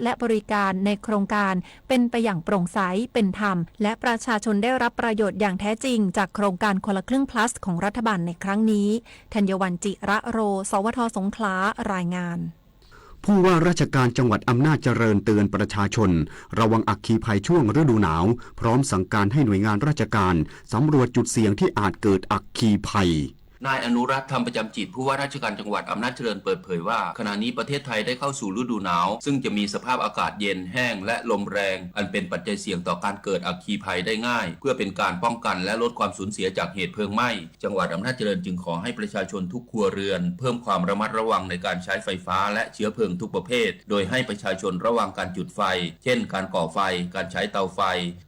และบริการในโครงการเป็นไปอย่างโปร่งใส เป็นธรรม และประชาชนได้รับประโยชน์อย่างแท้จริงจากโครงการคนละครึ่ง Plus ของรัฐบาลในครั้งนี้ ธัญวัณ จิระโร สวท สงขลา รายงาน ผู้ว่าราชการจังหวัดอำนาจเจริญเตือนประชาชนระวังอัคคีภัยช่วงฤดูหนาว พร้อมสั่งการให้หน่วยงานราชการสำรวจจุดเสี่ยงที่อาจเกิดอัคคีภัย นายอนุรักษ์ ธรรมประจำจิต ผู้ว่าราชการจังหวัดอำนาจเจริญเปิดเผยว่า ขณะนี้ประเทศไทยได้เข้าสู่ฤดูหนาว ซึ่งจะมีสภาพอากาศเย็น แห้ง และลมแรง อันเป็นปัจจัยเสี่ยงต่อการเกิดอัคคีภัยได้ง่าย เพื่อเป็นการป้องกันและลดความสูญเสียจากเหตุเพลิงไหม้ จังหวัดอำนาจเจริญจึงขอให้ประชาชนทุกครัวเรือนเพิ่มความระมัดระวังในการใช้ไฟฟ้าและเชื้อเพลิงทุกประเภท โดยให้ประชาชนระวังการจุดไฟ เช่น การก่อไฟ การใช้เตาไฟ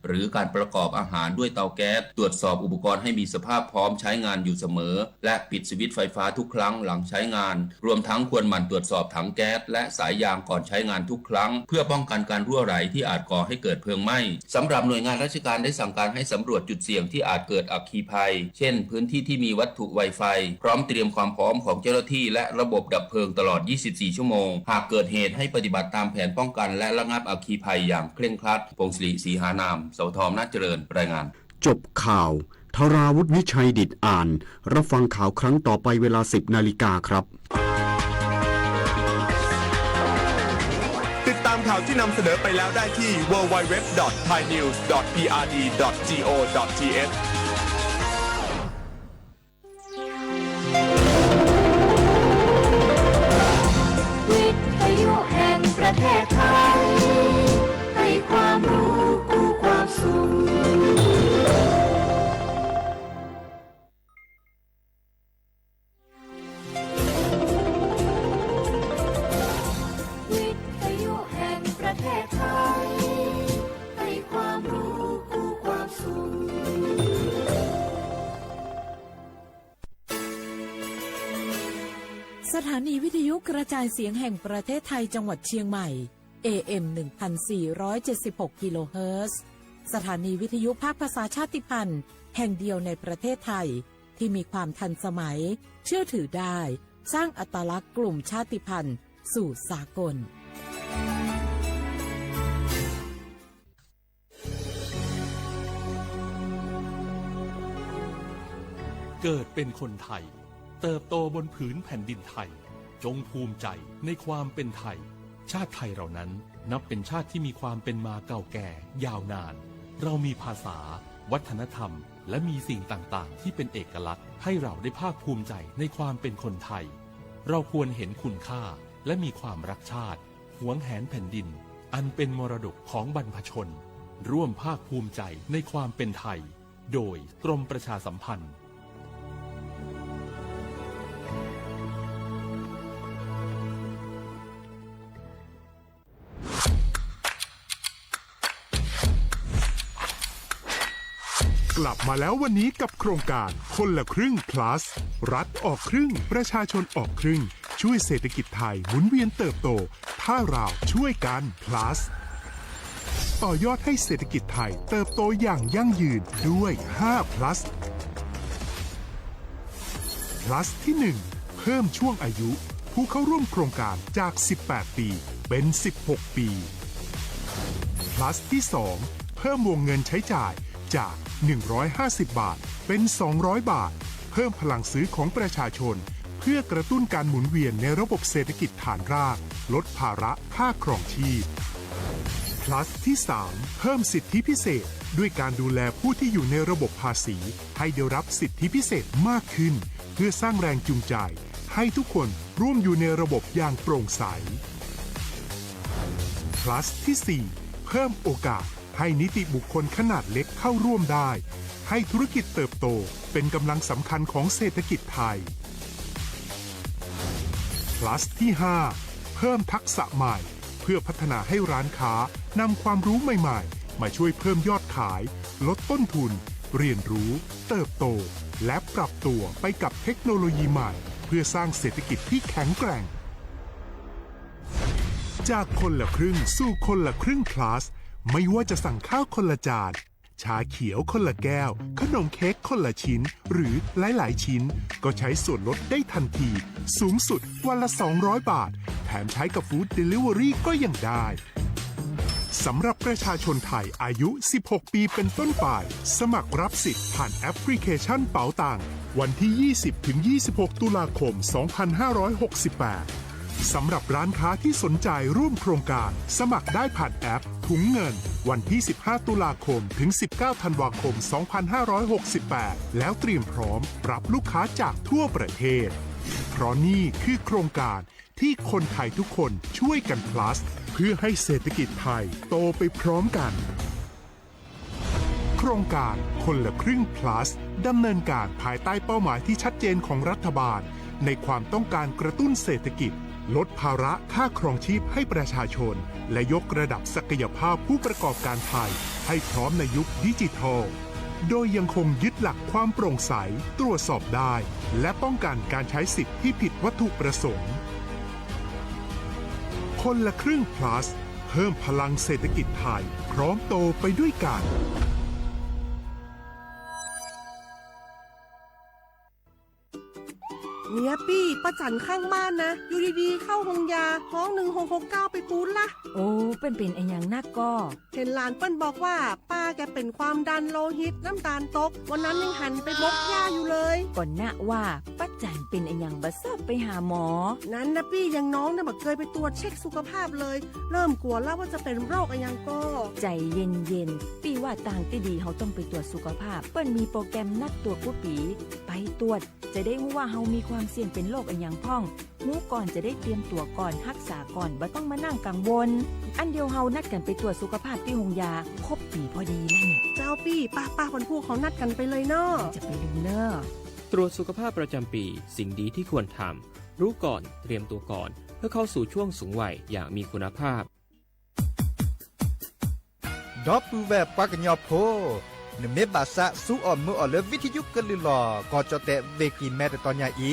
หรือการประกอบอาหารด้วยเตาแก๊ส ตรวจสอบอุปกรณ์ให้มีสภาพพร้อมใช้งานอยู่เสมอ และปิดสวิตช์ไฟฟ้าทุกครั้งหลังใช้งาน รวมทั้งควรหมั่นตรวจสอบถังแก๊สและสายยางก่อนใช้งานทุกครั้ง เพื่อป้องกันการรั่วไหลที่อาจก่อให้เกิดเพลิงไหม้ สำหรับหน่วยงานราชการได้สั่งการให้สำรวจจุดเสี่ยงที่อาจเกิดอัคคีภัย เช่น พื้นที่ที่มีวัตถุไวไฟ พร้อมเตรียมความพร้อมของเจ้าหน้าที่และระบบดับเพลิงตลอด ยี่สิบสี่ ชั่วโมง หากเกิดเหตุให้ปฏิบัติตามแผนป้องกันและระงับอัคคีภัยอย่างเคร่งครัด พงศรี ศรีหานาม สวท อำนาจเจริญ รายงาน จบข่าว ธราวุฒิ วิชัยดิษฐอ่าน รับฟังข่าวครั้งต่อไปเวลา สิบนาฬิกาครับ ติดตามข่าวที่นำเสนอไปแล้วได้ที่ ดับเบิลยู ดับเบิลยู ดับเบิลยู ดอท ไทยนิวส์ ดอท พีอาร์ดี ดอท จี โอ ดอท ที เอช วิทยุแห่งประเทศไทย ให้ความรู้คู่ความสุข วิทยุแห่งประเทศไทย ให้ความรู้คู่ความสุข สถานีวิทยุกระจายเสียงแห่งประเทศไทยจังหวัดเชียงใหม่ เอ เอ็ม หนึ่งพันสี่ร้อยเจ็ดสิบหก กิโลเฮิรตซ์ สถานีวิทยุภาคภาษาชาติพันธุ์แห่งเดียวในประเทศไทย ที่มีความทันสมัย เชื่อถือได้ สร้างอัตลักษณ์กลุ่มชาติพันธุ์สู่สากล เกิดเป็นคนไทย เติบโตบนผืนแผ่นดินไทย จงภูมิใจในความเป็นไทย ชาติไทยเรานั้นนับเป็นชาติที่มีความเป็นมาเก่าแก่ยาวนาน เรามีภาษา วัฒนธรรม และมีสิ่งต่างๆ ที่เป็นเอกลักษณ์ ให้เราได้ภาคภูมิใจในความเป็นคนไทย เราควรเห็นคุณค่า และมีความรักชาติ หวงแหนแผ่นดิน อันเป็นมรดกของบรรพชน ร่วมภาคภูมิใจในความเป็นไทย โดยกรมประชาสัมพันธ์ กลับมาแล้ววันนี้กับโครงการคนละครึ่ง plus รัฐออกครึ่ง ประชาชนออกครึ่ง ช่วยเศรษฐกิจไทยหมุนเวียนเติบโต ถ้าเราช่วยกัน plus ต่อยอดให้เศรษฐกิจไทยเติบโตอย่างยั่งยืนด้วย ห้า plus plus ที่ หนึ่ง เพิ่มช่วงอายุผู้เข้าร่วมโครงการจาก สิบแปด ปี เป็น สิบหก ปี plus ที่ สอง เพิ่มวงเงินใช้จ่ายจาก หนึ่งร้อยห้าสิบ บาท เป็น สองร้อย บาท เพิ่มพลังซื้อของประชาชน เพื่อกระตุ้นการหมุนเวียนในระบบเศรษฐกิจฐานราก ลดภาระค่าครองชีพ plus ที่ สาม เพิ่มสิทธิพิเศษ ด้วยการดูแลผู้ที่อยู่ในระบบภาษี ให้ได้รับสิทธิพิเศษมากขึ้น เพื่อสร้างแรงจูงใจให้ทุกคนร่วมอยู่ในระบบอย่างโปร่งใส plus ที่ สี่ เพิ่มโอกาสให้นิติบุคคลขนาดเล็กเข้าร่วมได้ ให้ธุรกิจเติบโตเป็นกำลังสำคัญของเศรษฐกิจไทย plus ที่ ห้า เพิ่มทักษะใหม่ เพื่อพัฒนาให้ร้านค้านำความรู้ใหม่ๆ มาช่วยเพิ่มยอดขาย ลดต้นทุน เรียนรู้ เติบโต และปรับตัวไปกับเทคโนโลยีใหม่ เพื่อสร้างเศรษฐกิจที่แข็งแกร่ง จากคนละครึ่งสู่คนละครึ่ง plus ไม่ว่าจะสั่งข้าวคนละจาน ชาเขียวคนละแก้ว ขนมเค้กคนละชิ้น หรือหลายๆ ชิ้น ก็ใช้ส่วนลดได้ทันที สูงสุดวันละ สองร้อย บาท แถมใช้กับ Food Delivery ก็ยังได้ สำหรับประชาชนไทยอายุ สิบหก ปีเป็นต้นไป สมัครรับสิทธิ์ผ่านแอปพลิเคชันเป๋าตัง วันที่ ยี่สิบถึงยี่สิบหก ตุลาคม สองพันห้าร้อยหกสิบแปด สำหรับร้านค้าที่สนใจร่วมโครงการ สมัครได้ผ่านแอปถุงเงิน วันที่ สิบห้า ตุลาคม ถึง สิบเก้า ธันวาคม สองพันห้าร้อยหกสิบแปด แล้วเตรียมพร้อมรับลูกค้าจากทั่วประเทศ เพราะนี่คือโครงการ ที่คนไทยทุกคนช่วยกัน plus เพื่อให้เศรษฐกิจไทยโตไปพร้อมกัน โครงการคนละครึ่ง plus ดำเนินการภายใต้เป้าหมายที่ชัดเจนของรัฐบาล ในความต้องการกระตุ้นเศรษฐกิจ ลดภาระค่าครองชีพให้ประชาชน และยกระดับศักยภาพผู้ประกอบการไทย ให้พร้อมในยุคดิจิทัล โดยยังคงยึดหลักความโปร่งใส ตรวจสอบได้ และป้องกันการใช้สิทธิ์ที่ผิดวัตถุประสงค์ คนละครึ่ง plus เพิ่มพลังเศรษฐกิจไทย พร้อมโตไปด้วยกัน เมียปี้ ป้าจั๋นข้างบ้านนะ อยู่ดีๆ เข้าโฮงยา ฮ้อง หนึ่งหกหกเก้า ไปปู๊ดละ โอ้ เปิ้นเป๋นอะหยังนักก่อ เห็นหลานเปิ้นบอกว่า ป้าแกเป็นความดันโลหิต น้ำตาลตก วันนั้นยังหันไปบกหญ้าอยู่เลย ก่อนนะว่า ป้าจั๋นเป๋นอะหยังบ่ชอบไปหาหมอ นั้นนะปี้ อย่างน้องเนี่ยบ่เคยไปตรวจเช็คสุขภาพเลย เริ่มกลัวแล้วว่าจะเป็นโรคอะหยังก่อ ใจเย็นๆ ปี้ว่าตางตี้ดีเฮาต้องไปตรวจสุขภาพ เปิ้นมีโปรแกรมนัดตรวจกู้ปี๋ ไปตรวจ จะได้ฮู้ว่าเฮามีความเสี่ยงเป็นโรคอะหยังพ่อง ฮู้ก่อนจะได้เตรียมตั๋วก่อน ฮักษาก่อน บ่ต้องมานั่งกังวล อั้นเดี๋ยวเฮานัดกั๋นไปตรวจสุขภาพตี้โฮงยา ครบปี๋พอดีแล้วเนี่ย เจ้าปี้ ป้าๆ วันพูกเฮานัดกั๋นไปเลยเนาะ จะไปลืมเน่อ ตรวจสุขภาพประจำปี สิ่งดีที่ควรทำ รู้ก่อน เตรียมตัวก่อน เพื่อเข้าสู่ช่วงสูงวัยอย่างมีคุณภาพ ဒီပုၢ်ဝဲၢ်ပှၤကညီဖိ, နမ့ၢ်ဘၣ်သးစူအီၣ်မုာ်အီၣ်လၢ ဝံထယုကလုၢ်လီၤ ကီၢ်ကၠီၣ်တဲၣ် ဝ့ၢ်ကံၢ်မဲ တတီၤညါအံ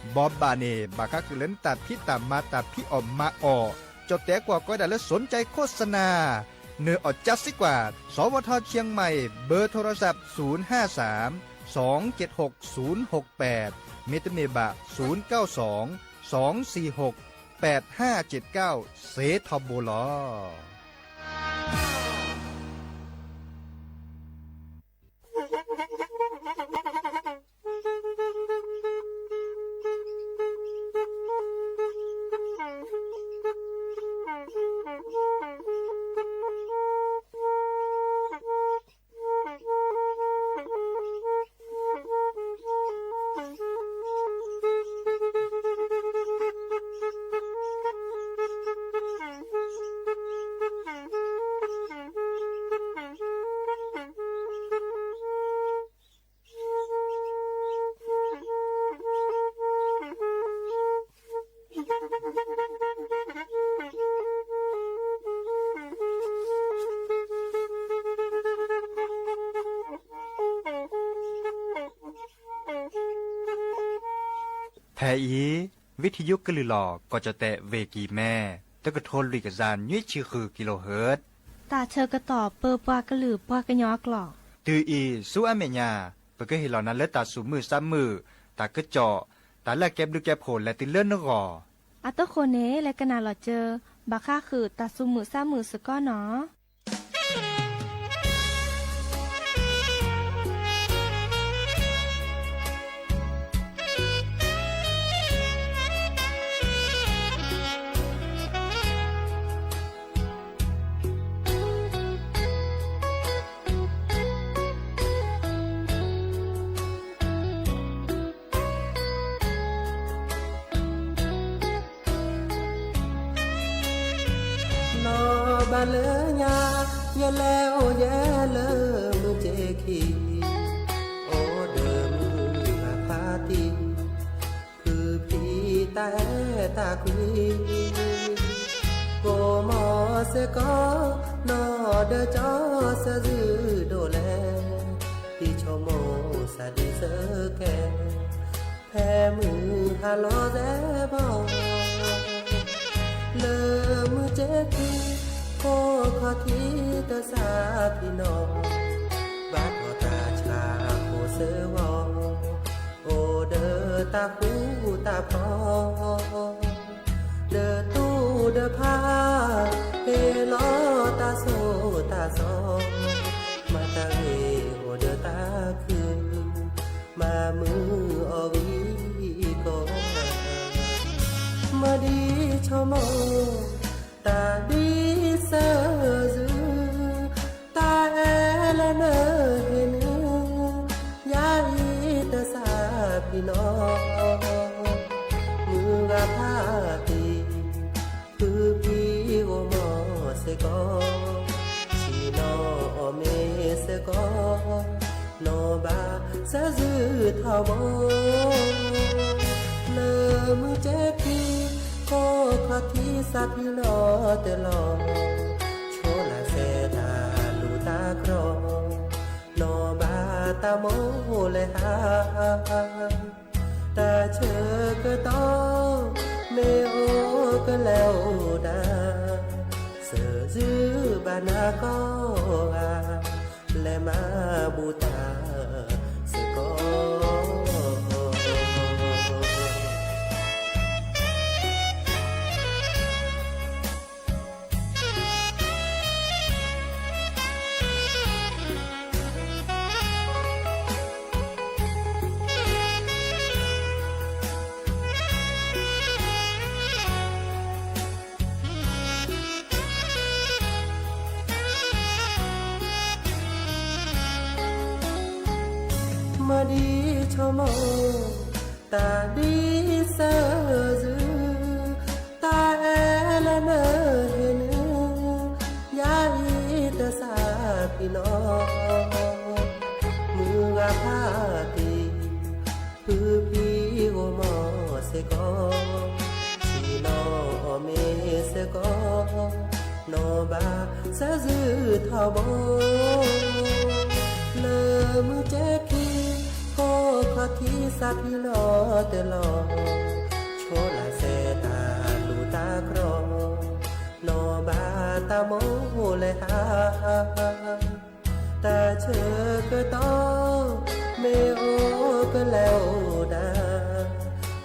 ၤ, ဘိးဘၣ်န့ၣ် ဘၣ်ဃးဃုာ်လၢနတၢ်ဖံးတၢ်မၤ တၢ်ဖံးအီၣ်မၤအီၣ်, ကၠီၣ်တဲၣ်ကွၢ်ကီဒၣ်လၢ สนใจโฆษณา နၢ်အီၣ်ကၠါစ့ၢ်ကီး, สวท เชียงใหม่ เบอร์โทรศัพท์ ศูนย์ห้าสาม สองเจ็ดหก ศูนย์หกแปด မ့တမ့ၢ်ဘၣ် ศูนย์เก้าสอง สองสี่หก แปดห้าเจ็ดเก้า စ့ထီဘိလီၤ. ဖဲအံၤ ဝံထယုကလုၢ်လီၤ ကီၢ်ကၠီၣ်တဲၣ် ဝ့ၢ်ကံၢ်မဲ တကထိလွံၢ်ကယၤနွံဆံဃု kilohertz တၢ်ဆၢကတီၢ်ပၢပှၤကလုာ်ပှၤကညီအကျိာ် တုၤအံၤဆူအမဲာ်ညါ ပကဟ့ၣ်လီၤနၤလၢတၢ်သူၣ်မုာ်သးမုာ်, တၢ်ကစီၣ်, တၢ်လၢအကဲဘျုးကဲဖှိၣ်လဲၤတုၤလၢနဂီၢ်. အဃိန့ၣ် လဲၤကနၣ်လီၤစၢၤ ဘၣ်ဃးဃုာ်တၢ်သူၣ်မုာ်သးမုာ်စ့ၢ်ကီးနီၤ. နီၢ်ဘၣ်လၢညါ ယလဲၤအိၣ်ယဲလၢမုၢ်ကၠ့ခံ, အိၣ်ဒီးမုၢ်ဂၤဖးတံၢ်, ဖုဖံးတၢ်အဲၣ်တၢ်ကွံ, ကိးမီၤစ့ၢ်ကီး နီၢ်ဒီးကၠီဆၢဇုၣ်ဒိၣ်လဲၣ်, တံၤဆိကမိၣ်စၢ်ဒံးစၢကဲ, ဖဲမုၢ်ဟါလီၤသဲဘီၣ်, လၢမုၢ်ကၠ့ခံ, ခိၣ်ခီၣ်ထံးတစၢ်ဖံးနီၢ်, ဘၣ်ထီၣ်တၢ်ဆှၢဖိစၢဂီၢ်, အိၣ်ဒီးတၢ်ဃူတၢ်ဖိး, ဒီးတူၢ်ဒီးဖး, ဟ့ၣ်လီၤတၢ် မုၢ်ဂၤဖးတံၢ်ဖုဖံအိၣ်မီၤစ့ၢ်ကီး, တၢ်ဒ်ဆၢၣ်ယုၢ် တၢ်အဲၣ်လၢနဟ့ၣ်နုၢ်, ယၤအံၤတစၢ်ဖံနီၤ, မုၢ်ဂၤဖးတံၢ် ဖုဖံအိၣ်မီၤစ့ၢ်ကီး, ဆံးနီၤအီၣ်မ့ၤစ့ၢ်ကီး, နီၢ်ဘၣ်စၢ်ယုၢ်ထီဘိ, လၢမုၢ်ကဲခံ ခိၣ်ခီၣ်ထံးစးဖံလီၤတလီၤ, ဆိလၢစဲတၢ်လူၢ်တၢ်ကြီ, နီၢ်ဘၣ်တၢ်မိၣ်လဲၤဟး တၢ်ဆၢကတီၢ် မ့ၢ်အိၣ်ကလဲၤအိၣ်ဒၣ်, စၢ်ယုၢ်ဘၣ်နၤကိးဂၤ, လဲၤမၤဘူၣ်တၢ်စ့ၢ်ကီး. မ့ၢ်ဒ်ဆိကမိၣ် တၢ်ဒ်ဆၢၣ်ယုၢ်, တၢ်အဲၣ်လၢနဟ့ၣ်နုၢ်, ယၤအံၤတစၢ်ဖံနီၤ, မုၢ်ဂၤဖးတံၢ် ဖုဖံအိၣ်မီၤစ့ၢ်ကီး, ဆံးနီၤအီၣ်မ့ၤစ့ၢ်ကီး, နီၢ်ဘၣ်စၢ်ယုၢ်ထီဘိ, လၢမုၢ်ကဲခံ ခိၣ်ခီၣ်ထံးစးဖံလီၤတလီၤ, ဆိလၢစဲတၢ်လူၢ်တၢ်ကြီ, နီၢ်ဘၣ်တၢ်မိၣ်လဲၤဟး တၢ်ဆၢကတီၢ် မ့ၢ်အိၣ်ကလဲၤအိၣ်ဒၣ်,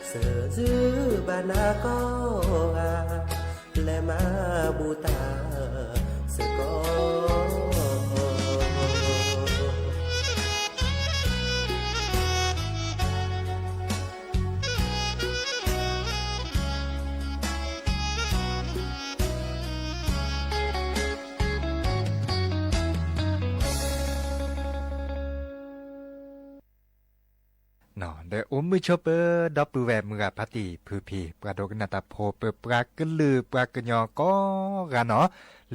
စၢ်ယုၢ်ဘၣ်နၤကိးဂၤ, လဲၤမၤဘူၣ်တၢ်စ့ၢ်ကီး. ဒီးအိၣ်မုာ်ဆိပၢၤ ဒီပုၢ်ဝဲၢ်မုၢ်ဂၤဖးတံၢ်ဖုဖံ ပှၤဒိကနၣ်တၢ်ဖိ ပပှၤကလုာ်ပှၤကညီကိးဂၤနီၤ,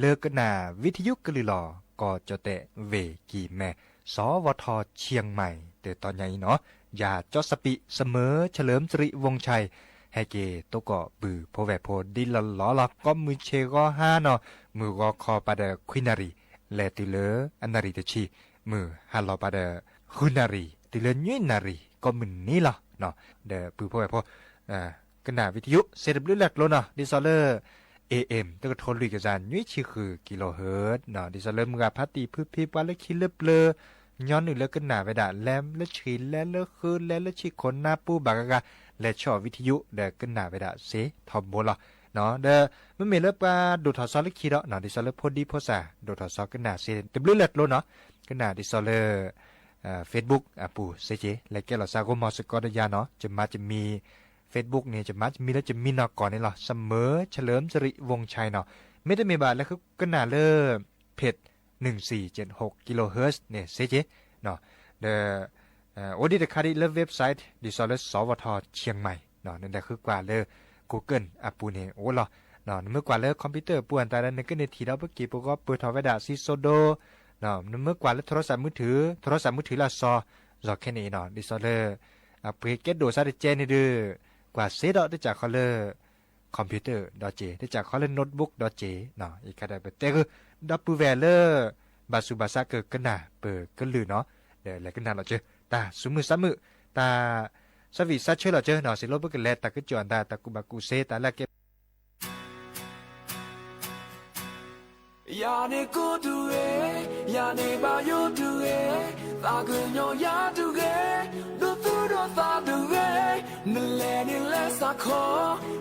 လၢကနၣ်ဝံထယုကလုာ်လီၤ ကီၢ်ကၠီၣ်တဲၣ်ဝ့ၢ်ကံၢ်မဲ စီၤဝီၤထီၣ် เชียงใหม่ တတီၤညါအံၤနီၤ, ယၤကၠီစပံး เสมอเฉลิมสิริวงศ์ชัย ဟဲက့ၤသကိးပုၢ်ဖိဝဲၢ်ဖိဒ်လီၤလီၤလီၤ ကိးမုၢ်ဆ့ၣ်ဂီၤဟါနီၤ, မုၢ်ဂီၤခီပၤဒီးခွံနၣ်ရံၣ် လဲၤတုၤလၢအနၣ်ရံၣ်တဆံ, မုၢ်ဟါလီၤပၤဒီး ဃုနၣ်ရံၣ် တုၤလၢနွံနၣ်ရံၣ် ကိးမုၢ်နံၤလီၤ. ဒီးပုၢ်ဖိဝဲၢ်ဖိ ကနၣ်ဝံထယု စ့တဘျုးလၢ်ကျိနီၤ, ဒ်သိးလၢ เอเอ็ม တကထိလွံၢ်ကယၤနွံဆံဃု kilohertz နီၤ, ဒ်သိးလၢမုၢ်ဂၤဖးတံၢ်ဖုဖံ ပှၤလၢခံလၢပျၢၤ ညီနုၢ်လၢကနၣ်ဝဲဒၣ် လဲၤလၢဆံး လဲၤလၢဃု လဲၤလၢဆံးခိၣ်နၢ်ပူၤဘၣ်ဂၤဂၤ လဲၤဆီၣ်ဝံထယု ဒီးကနၣ်ဝဲဒၣ်စ့ထီဘိလီၤ. ဒီးမ့မ့ၢ်လၢပှၤဒိၣ်ထီၣ်စီလၢခံဒီး ဒ်သိးလၢဖိဒံဖိသၣ် ဒိၣ်ထီၣ်စီကနၣ်စ့တဘျုးလၢ်ကျိနီၤ, ကနၣ်ဒ်သိးလၢ Facebook အပူၤစ့က့ၤ လဲၤကဲလီၤစၢ်ဂိၢ်မီၤစ့ၢ်ကီးဒီးယၤနီၤ, ယမၤယမံၤ Facebook န့ၣ် ယမၤယမံၤလၢယမံၤနီၢ်ကီၢ်န့ၣ်လီၤ, เสมอเฉลิมสิริวงศ์ชัย နီၤ, မ့တမ့ၢ်ဘၣ် လဲၤဃုကနၣ်လၢ เพจ หนึ่งสี่เจ็ดหก kilohertz န့ၣ်စ့က့ၤ, ဒီး အိၣ်ဒံးတခါဒံးလၢ website ဒ်သိးလၢ စီၤဝီၤထီၣ် เชียงใหม่ နလဲၤဃုကွၢ်လၢ Google အပူၤန့ၣ်အိၣ်လီၤ. နမ့ၢ်ကွၢ်လၢ computer အပူၤအတၢ်ဒီး နကန့ၢ်ထံၣ်ဒီးပက့ၤပဂီၢ်ပၢၢ်ထီၣ်ဝဲဒၣ်စံးစိဒိ, နမ့ၢ်ကွၢ်လၢ โทรศัพท์มือถือ โทรศัพท์มือถือလၢအစီၤ စီၤခဲန့ၣ်နီၤ, ဒ်သိးလၢ အပှ့ၤကဲဒိၣ်စးတကဲန့ၣ်ဒီး ကွၢ်စ့ဒီးတစးခီလၢ computer ဒီးက့ၤ, တစးခီလၢ notebook ဒီးက့ၤ, အံၤခါဒီးပတဲဂုၢ် ဒီပုၢ်ဝဲၢ်လၢ ဘၣ်ဆူးဘၣ်ဆါကကနၣ်ပကလုာ်နီၤ, ဒီးလဲၤကနၣ်လီၤစၢၤ တၢ်ဆူးမုၢ်ဆါမုာ်, တၢ် ဆၢဝံၣ်ဆါဆၢလီၤစၢၤနီၤ, စံးလီၤပကလဲၤတၢ်ကစီၣ်အတၢ် တၢ်ကူၣ်ဘၣ်ကူၣ်စ့ တၢ်လၢကဲ ယၤန့ၣ်ကိၢ်တဂ့ၤ, ယၤန့ၣ်ဘၣ်ယိၣ်တဂ့ၤ, သးကညီၤယၤတဂ့ၤ, ဒိးသူၣ်ဒိးသးတဂ့ၤ, နလဲၤန့ၣ်လဲၤစးခီ,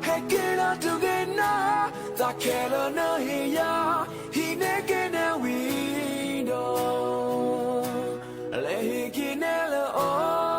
ဟဲက့ၤဒီးတဂ့ၤနၤ, သးခဲလၢာ်နဟ့ၣ်ယၤ, ဟံးန့ၢ်က့ၤနဲဝံၤဒီး, လဲၤဟ့ၣ်က့ၤနဲလၢအီၤ.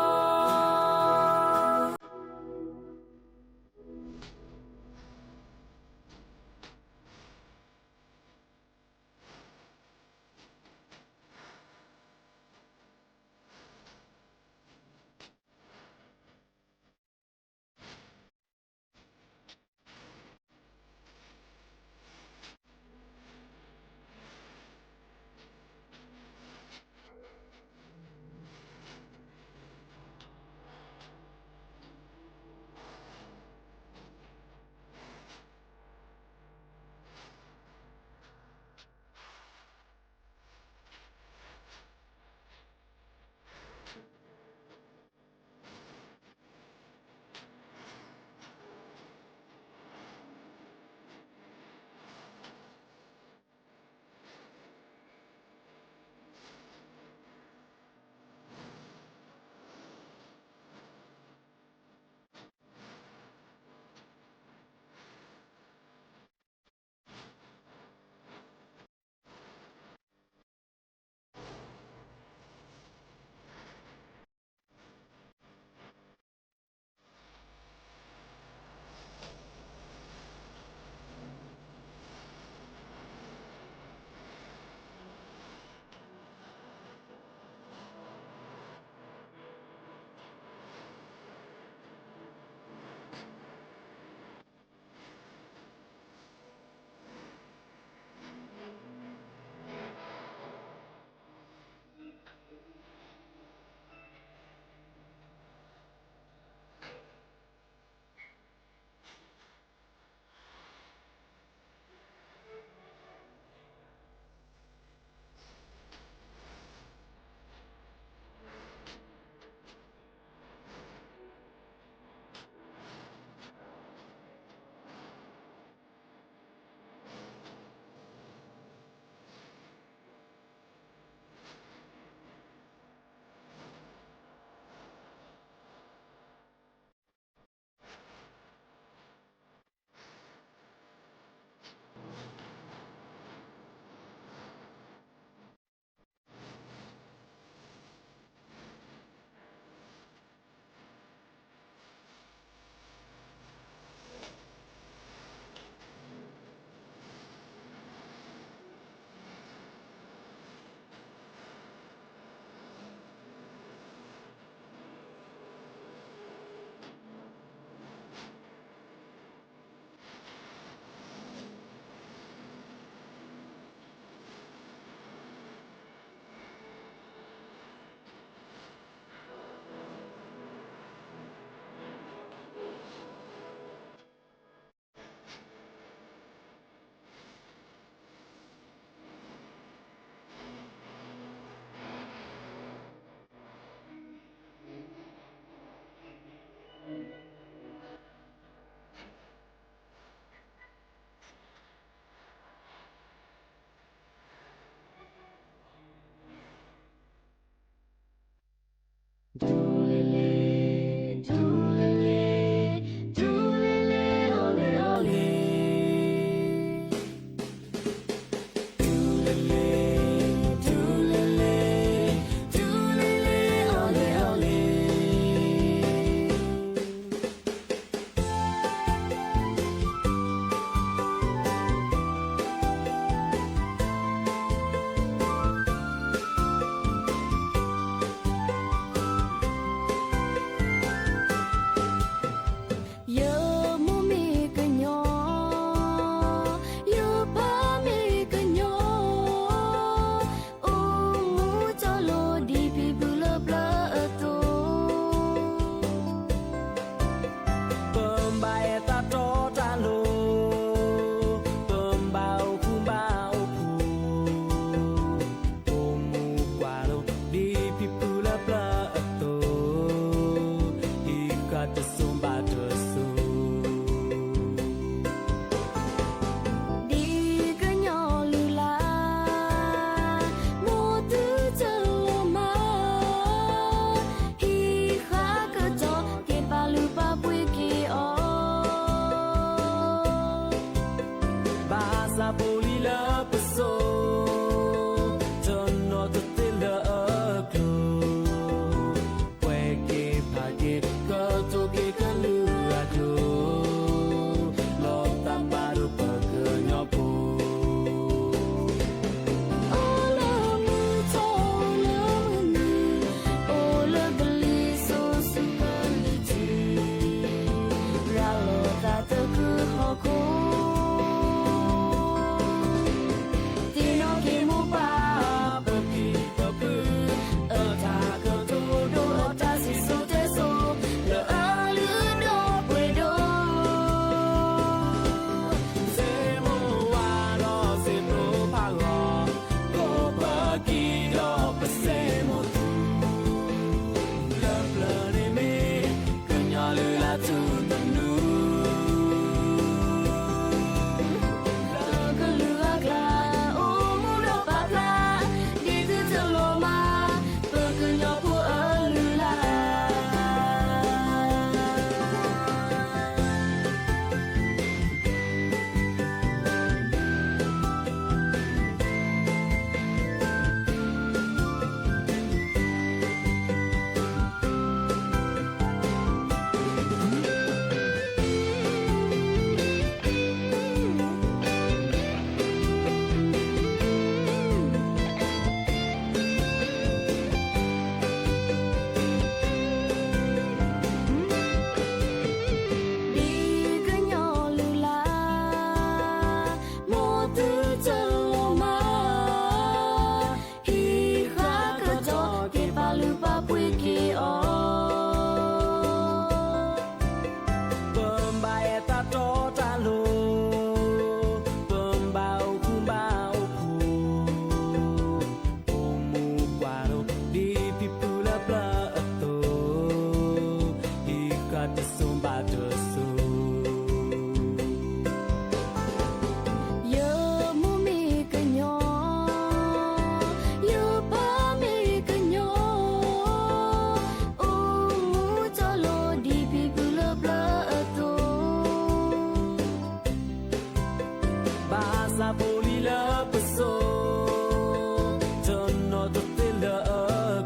ပစိာ် တနီၤတသ့လၢအ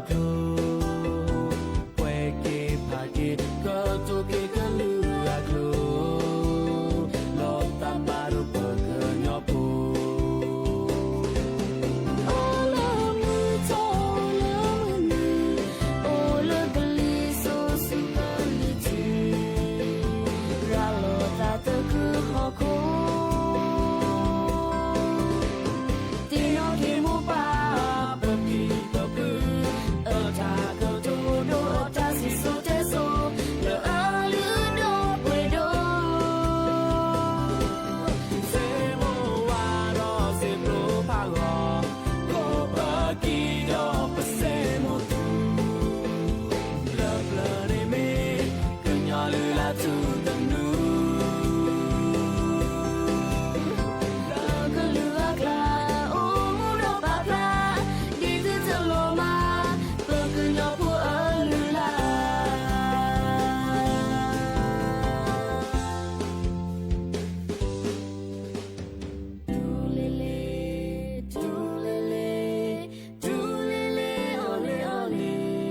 ကျိၤ, ကွဲးက့ၤဖးက့ၤ ကတိၤက့ၤကလုာ်အကျိၤ, လီၤသးမၤဒီးပကညီဖိ အိၣ်လၢကလံၤစိးဆူကလံၤထံး, ရၤလီၤသးသကုၤဟီၣ်ခိၣ်, သ့ၣ်နီၣ်က့ၤမိၢ်ပၢ် ပဖံပဖု အတၢ်ကတိၤဒိ အတၢ်စံၣ်စိၤတဲစိၤ လၢအလုၢ်ဒိၣ်ပှ့ၤဒိၣ် စ့မိၢ်ဝၤဒီးစ့ဖျိဖးဂီၤ, ကိးပကံဒီးပစ့မိၢ်သူ, လၢပျၢၤန့ၣ်မ့ၢ် ကညီလုၢ်လၢ်ထူသနူ, လၢကလုာ်အကျါ အိၣ်မူဒီးပာ်ဖျါ ဒ်သုတလီၤမၢ် ပကညီဖိအလုၢ်လၢ် ထူလ့လ့, ထူလ့လ့, ထူလ့လ့, အီၣ်လ့အီၣ်လ့.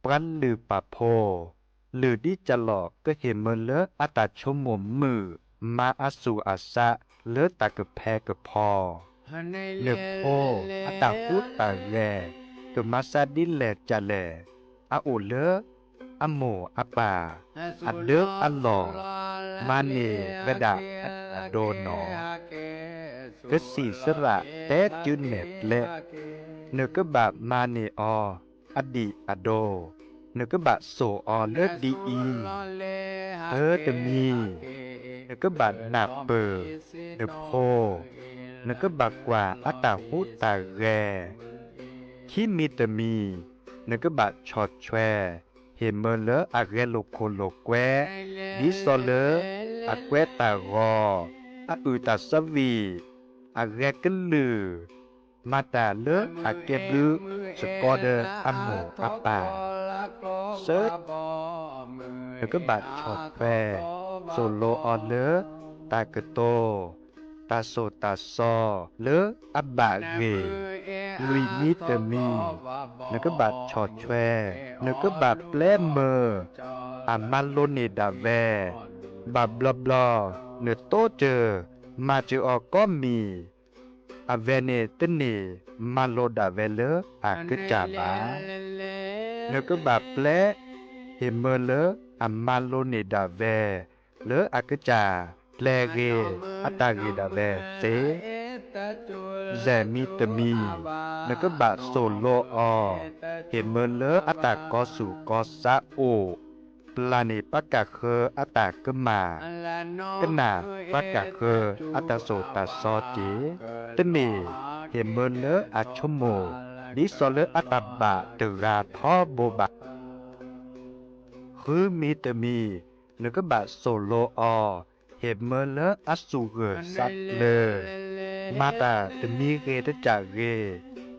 ပှၤလုၢ်ပာ်ဖှိၣ်, လုၢ်ဒ်ကၢ်လီၤ ကဟ့ၣ်မၢလၢအတၢ်ဆိကမိၣ်မုာ်, မၤအါစူၢ်အါစးလၢတၢ်ကဖဲကဖီ, နဖိအတၢ်ဟူးတၢ်ဂဲၤ ကမၤစၢ်ဒ်လဲၣ်ကလဲၣ်, အအိၣ်လၢ အမိၢ်အပၢ် အဒၢအလီၢ်, မၤန့ၢ်ဝဲဒၣ်အဒိၣ်နီၢ်, ကစံၣ်စရၣ်တဲတုၤနဲၣ်ကျဲ, နကဘၣ်မၤန့ၢ်အီၤအဒံၣ်အဒိၣ်, နကဘၣ်စိာ်အီၤလၢဒ်အံၤ, သၢတမံၤ, နကဘၣ်နၢ်ပၢၢ်နဖိ, နကဘၣ်ကွၢ်အတၢ်ဟူးတၢ်ဂဲၤ, ခံမံၤတမံၤ, နကဘၣ်ဆီၣ်ထွဲ ဟ့ၣ်မၢလၢအဂဲၤလိာ်ခိၣ်လိာ်ကွဲ, ဒ်သိးလၢအကွဲးတၢ်ဂီၤ, အအုၣ်တၢ်သဘံၣ်, အဂဲၤကလုၢ်, မၤတၢ်လၢအကဲဘျုးစ့ၢ်ကီးဒီးအမိၢ်အပၢ်, သၢ နကဘၣ်ဆီၣ်ထွဲ သိၣ်လိအီၤလၢတၢ်ကတိၤ, တၢ်သိၣ်တၢ်သီလၢအဘၣ်ဂ့ၢ်, လွံၢ်မံၤတမံၤ, နကဘၣ်ဆီၣ်ထွဲ, နကဘၣ်ပျဲမၢ အမၤလိန့ၢ်ဒၣ်ဝဲ, ဘၣ်ဘျီဘျီ နတိစၢၤမၤစၢၤအီၤကိးမံၤ, အဝဲန့ၣ်တန့ၢ်မၤလိဒၣ်ဝဲလၢအကစၢ်ဘၣ်. နကဘၣ်ပျဲ ဟ့ၣ်မၢလၢအမၤလိန့ၢ်ဒၣ်ဝဲ လၢအကစၢ်ကျဲၤဂ့ၤအတၢ်ဂ့ၤဒၣ်ဝဲသ့. ယဲၢ်မံၤတမံၤ, နကဘၣ်သိၣ်လိအီၤ, ဟ့ၣ်မၢလၢအတၢ်ကီၤဆူၣ်ကီၤစးအိၣ်, ပျၢ်န့ၢ်ပှၤကၢ်ဃၢအတၢ်ကမၣ်, ကနၣ်ပှၤကၢ်ဃၢအတၢ်သိၣ်တၢ်သီတက့ၢ်. တမ့ၢ်ဟ့ၣ်မၢလၢအဆိကမိၣ် ဒ်သိးလၢအတၢ်ဘၣ်တဂၤထီဘိဘၣ်. ဃုမံၤတမံၤ, နကဘၣ်သိၣ်လိအီၤ, ဟ့ၣ်မၢလၢအသူၣ်ဂၢၢ်သးကျၢၤ, မၤတၢ်တမံၤဂ့ၤတကးဂ့ၤ,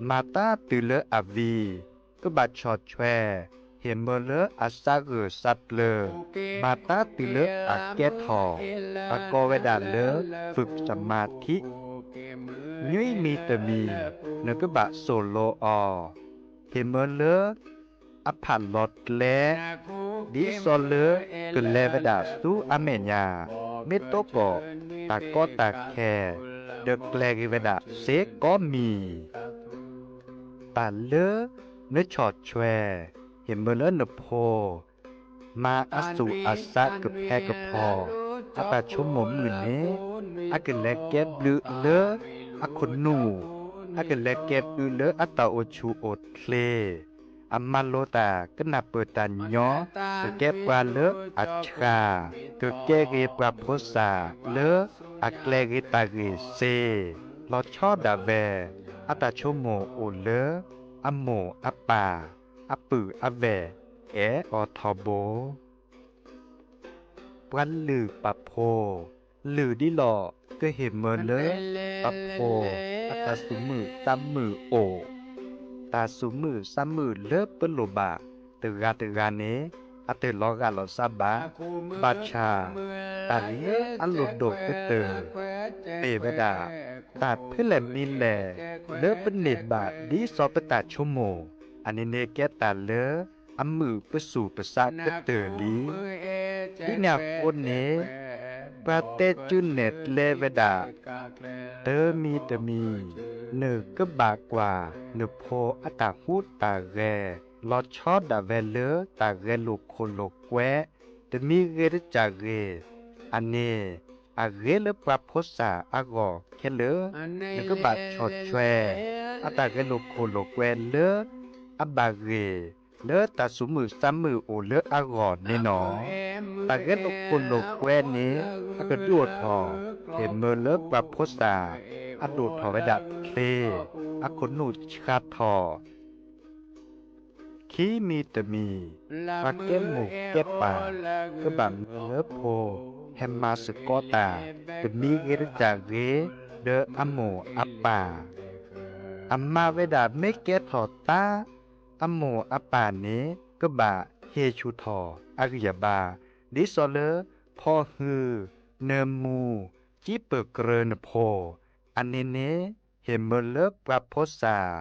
မၤတၢ်တုၤလၢအဝံၤ, ကဘၣ်ဆီၣ်ထွဲ ဟ့ၣ်မၢလၢအသးဂၢၢ်သးကျၢၤ, မၤတၢ်တုၤလၢအကဲထီၣ်, အကိးဝဲဒၣ်လၢ ဖုၣ်သမာထံ. နွံမံၤတမံၤ, နကဘၣ်သိၣ်လိအီၤ, ဟ့ၣ်မၢလၢအဖးလီၤကျဲ, ဒ်သိးလၢကလဲၤဝဲဒၣ်ဆူအမဲာ်ညါ, မ့ၢ်သကိးတၢ်ကီတၢ်ခဲ, ဒီးကျဲၤဂ့ၤဝဲဒၣ်စ့ၢ်ကီးမံၤ. တၢ်လၢနဆီၣ်ထွဲ ဟ့ၣ်မၢလၢနဖိ မၤအါစူၢ်အါစးကဖဲကဖီ အတၢ်ဆိကမိၣ်မုာ်န့ၣ်, အကလဲၤကဲဘျုးလၢအခိၣ်နူာ်, အကလဲၤကဲဘျုးလၢအတၢ်အိၣ်ဆူၣ်အိၣ်ချ့, အမၤလိတၢ်ကနၢ်ပၢၢ်တၢ်ညီ, ကကဲပှၤလၢအဆှၢ, ကကဲဂ့ၤပှၤဖိသၣ်လၢအကျဲၤဂ့ၤတၢ်ဂ့ၤသ့, လီၤဆီဒၣ်ဝဲ အတၢ်ဆိကမိၣ်အိၣ်လၢအမိၢ်အပၢ် အပုၢ်အဝဲၢ် အဲၣ်အီၤထီဘိ. ပှၤလုၢ်ပာ်ဖှိၣ်, လုၢ်ဒ်လီၤ ကဟ့ၣ်မၢလၢပာ်ဖှိၣ်အတၢ်သူၣ်မုာ်သးမုာ်အိၣ်. တၢ်သူၣ်မုာ်သးမုာ်လၢပလိၣ်ဘၣ်တဂၤတဂၤန့ၣ် အတလီၤဂာ်လီၤစၢ်ဘၣ်. ဘၣ်ဆၣ် တၢ်လၢအလိၣ်ဒိၣ်ကတၢၢ် မ့ၢ်ဝဲဒၣ် တၢ်ဖဲလဲၣ်မံၤလဲၣ် လၢပန့ၢ်ဘၣ်ဒ်သိးပတၢ်ဆိကမိၣ်, အန့ၣ်န့ၣ်ကဲတၢ်လၢအမုာ်ပသူၣ်ပသးကတၢၢ်လံ. ဒ်န့ၣ်အဃိန့ၣ် ပှၤတဲကုနဲၣ်ကျဲဝဲဒၣ် တမံၤတမံၤ နကဘၣ်ကွၢ်နဖိအတၢ်ဟူးတၢ်ဂဲၤ လီၤဆီဒၣ်ဝဲလၢတၢ်ဂဲၤလိာ်ခိၣ်လိာ်ကွဲ တမံၤဂ့ၤတကၢ်ဂ့ၤ, အန့ၣ် အဂ့ၤလၢပှၤဖိသၣ်အဂီၢ်ခဲလၢာ်, နကဘၣ်ဆီၣ်ထွဲ အတၢ်ဂဲၤလိာ်ခိၣ်လိာ်ကွဲလၢအဘၣ်ဂ့ၤ လၢတၢ်သူၣ်မုာ်သးမုာ်အိၣ်လၢအဂီၢ်န့ၣ်လီၤ. တၢ်ဂဲၤလိာ်ခိၣ်လိာ်ကွဲန့ၣ် အကဒိၣ်ထီၣ် ဟ့ၣ်မၢလၢပှၤဖိသၣ် အဒိၣ်ထီၣ်ဝဲဒၣ်ချ့, အခိၣ်နူာ်ဆါထီၣ် ခံမံၤတမံၤ ပှၤကဲမိၢ်ကဲပၢ် ကဘၣ်မၢလၢဖိ ဟဲမၤသကိးတၢ် တမံၤဂ့ၤတကၢ်ဂ့ၤ ဒီးအမိၢ်အပၢ် အမၤဝဲဒၣ်မ့ၢ်ကဲထီၣ်သါ အမိၢ်အပၢ်န့ၣ် ကဘၣ်ဟ့ၣ်ဆူၣ်ထီၣ်အဂံၢ်အဘါ ဒ်သိးလၢ ဖီၣ်ဟုၣ် နၢမူ ကံပၢၢ်ကြၢးနဖိ, အန့ၣ်န့ၣ် ဟ့ၣ်မၢလၢပှၤဖိသၣ်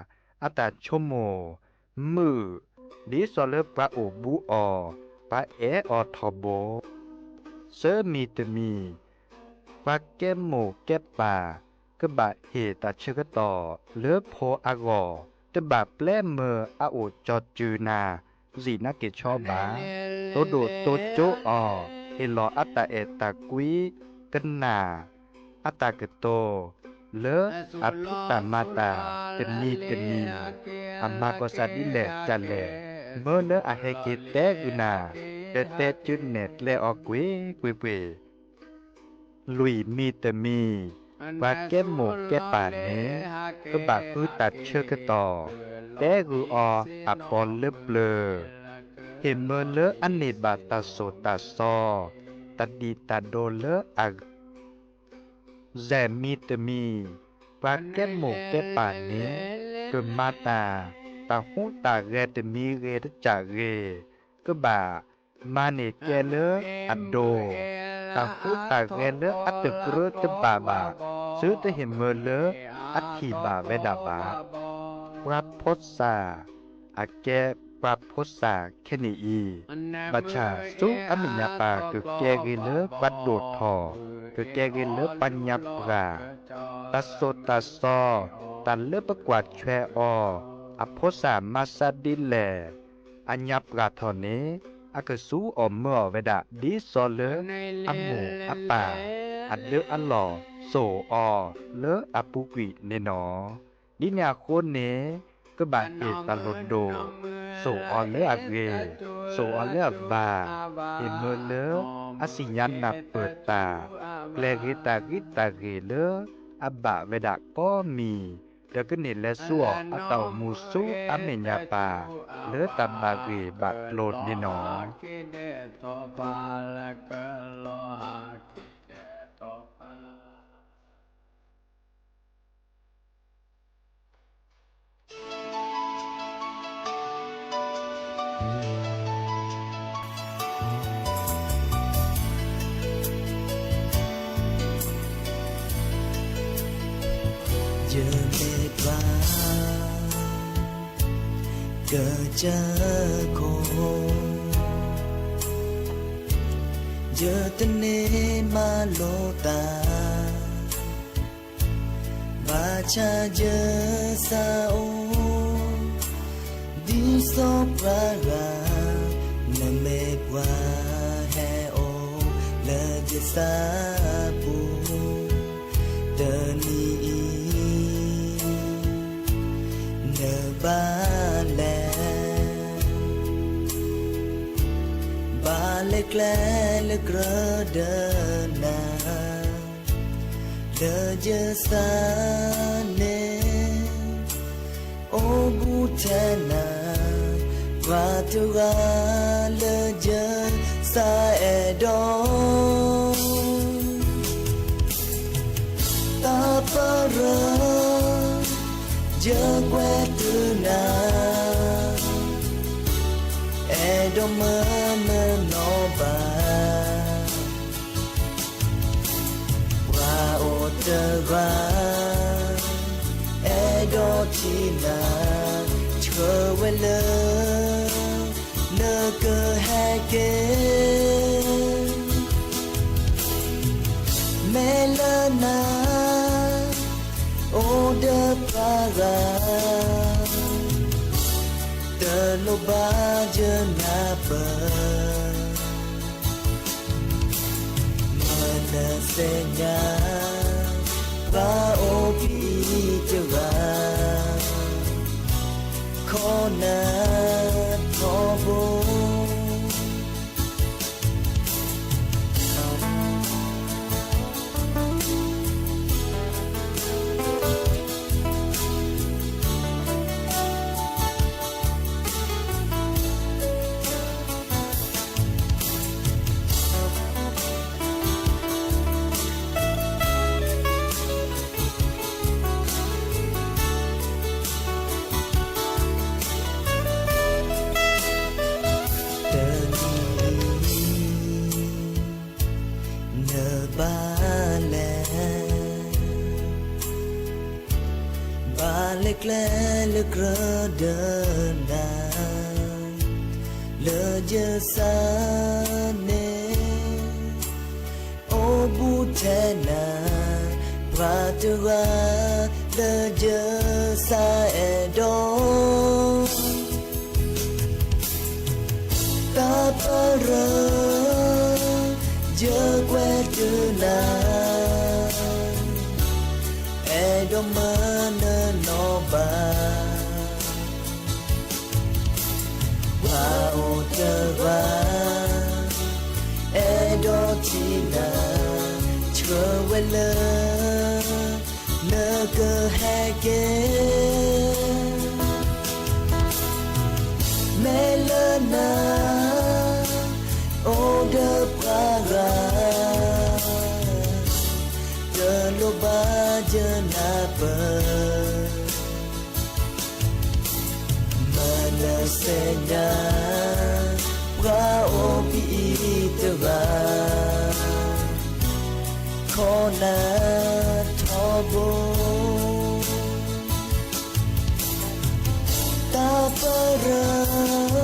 အတၢ်ဆိကမိၣ် မုာ် ဒ်သိးလၢပှၤအိၣ်ဘူးအီၤ ပှၤအဲၣ်အီၤထီဘိ သၢမံၤတမံၤ ပှၤကဲမိၢ်ကဲပၢ် ကဘၣ်ဟ့ၣ်တၢ်ဆၢကတီၢ်လၢဖိအဂီၢ် တဘၣ်ပျဲမၢအအိၣ်ကၠီၤစုၤနၤ စံးနးက့ၤဆီဘၣ်, သိဒိၣ်သိကၠိအီၤ ဟ့ၣ်လီၤအတၢ်အဲၣ်တၢ်ကွံ ကနၣ် အတၢ်ကတိၤ လၢအဖံးတၢ်မၤတၢ် တမံၤတမံၤ အမၤကီၢ်စၢ်ဒ်လဲၣ်ဒ်လဲၣ် မၢလၢအဟဲက့ၤတဲဂုာ်နၤ ဒီးတဲကုနဲၣ်ကျဲအီၤကွ့ၢ်ကွ့ၢ်ကွ့ၢ် လွံၢ်မံၤတမံၤ ပှၤကဲမိၢ်ကဲပၢ်န့ၣ် ကဘၣ်ဃုတၢ်ဆၢကတီၢ် တဲဂုာ်အီၤအပီၤလၢပျၢၤ ဟ့ၣ်မၢလၢအန့ၢ်ဘၣ်တၢ်သိၣ်တၢ်သီ တၢ်ဒံၣ်တၢ်ဒိလၢအဂၤ ယဲၢ်မံၤတမံၤ ပှၤကဲမိၢ်ကဲပၢ်န့ၣ် ကမၤတၢ် တၢ်ဟူးတၢ်ဂဲၤတမံၤဂ့ၤတကၢ်ဂ့ၤ ကဘၣ်မၤန့ၢ်ကဲလၢအဒိ တၢ်ဟူးတၢ်ဂဲၤလၢအတကြၢးတဘၣ်ဘၣ် သုတဟ့ၣ်မၢလၢအထံၣ်ဘၣ်ဝဲဒၣ်ဘၣ်. ပှၤဖိသၣ် အကဲပှၤဖိသၣ်ခဲန့ၣ်အံၤ ဘၣ်ဆၣ်ဆူအမဲာ်ညါပၢ် ကကဲဂ့ၤလၢပှၤဒိၣ်ထီၣ်, ကကဲဂ့ၤလၢပှၤညါပှၢ်, တၢ်သိၣ်တၢ်သီ တၢ်လၢပကွၢ်ထွဲအီၤ အဖိသၣ်မၤသးဒ်လဲၣ် အညါပှၢ်ထီၣ်န့ၣ် အကသူအီၤမၢအီၤဝဲဒၣ် ဒ်သိးလၢအမိၢ်အပၢ် အဒၢအလီၢ်သိၣ်အီၤလၢအပူၤကွံာ်န့ၣ်လီၤ. ဒ်န့ၣ်အဃိန့ၣ် ကဘၣ်ဟ့ၣ်တၢ်လိၣ်ဒိၣ် သိၣ်အီၤလၢအဂ့ၤ, သိၣ်အီၤလၢအဘၣ်, ဟ့ၣ်မၢလၢအသ့ၣ်ညါနၢ်ပၢၢ်တၢ် ကျဲဂ့ၤတၢ်ဂ့ၤတၢ်ဂ့ၤလၢအဘၣ်ဝဲဒၣ်ကိးမံၤ, ဒီးကန့ၢ်လဲၤဆူအီၤအတၢ်အိၣ်မူဆူအမဲာ်ညါပၢ် လၢတၢ်ဘၣ်ဂ့ၤဘၣ်ကျိၤန့ၣ်လီၤ. ယမ့ၢ်ပှၤ ကစၢၢ်ခိၣ်, ယတန့ၢ်မၤလိာ်သး ဘၣ်ဆၣ်ယသးအိၣ် ဒ်စီၤပၤဂၤ နမ့ၢ်ပှၤဟဲအိၣ်လၢယသးပူၤ တနံၤအံၤ နဘၣ်လဲၤ ဘၣ်လဲၤကျဲလၢကြၢးဒီးနၤ လၢယသးန့ၣ် အိၣ်ဘူးထဲနၤ ပှၤတဂၤလၢယသးအဲၣ်ဒိး သးပရၢ ယကွဲးတုၤနၤ အဲၣ်ဒိးမၢနနီၢ်ဘၣ်, ပှၤအိၣ်တဂၤ အဲၣ်ဒိးထံၣ်နၤ, ဆှၢဝဲလၢ နကဟဲက့ၤ, မ့ၢ်လၢနၤ အိၣ်ဒီးပှၤဂၤ, တလိၣ်ဘၣ်ယနၢ်ပၢၢ်, မနုၤသ့ၣ်ညါ ပှၤအိၣ်ဖဲအံၤတဂၤ, ခိၣ်နၢ်ထီဘိ တနံၤအံၤ နဘၣ်လဲၤ, ဘၣ်လဲၤကျဲလၢကြၢးဒီးနၤ, လၢယစၢ်န့ၣ် အိၣ်ဘူးထဲနၤ ပှၤတဂၤ လၢယစၢ်အဲၣ်ဒိး တၢ်ပရၢ ယကွဲးတုၤနၤ, အဲၣ်ဒိးမၢနနီၢ်ဘၣ်, ပှၤအိၣ်တဂၤ အဲၣ်ဒိးထံၣ်နၤ, ဆှၢဝဲလၢ နကဟဲက့ၤ, မ့ၢ်လၢနၤ အိၣ်ဒီးပှၤဂၤ, တလိၣ်ဘၣ်ယနၢ်ပၢၢ်, မနုၤသ့ၣ်ညါ ပှၤအိၣ်ဖဲအံၤတဂၤ, ခိၣ်နၢ်ထီဘိ တၢ်ပရၢ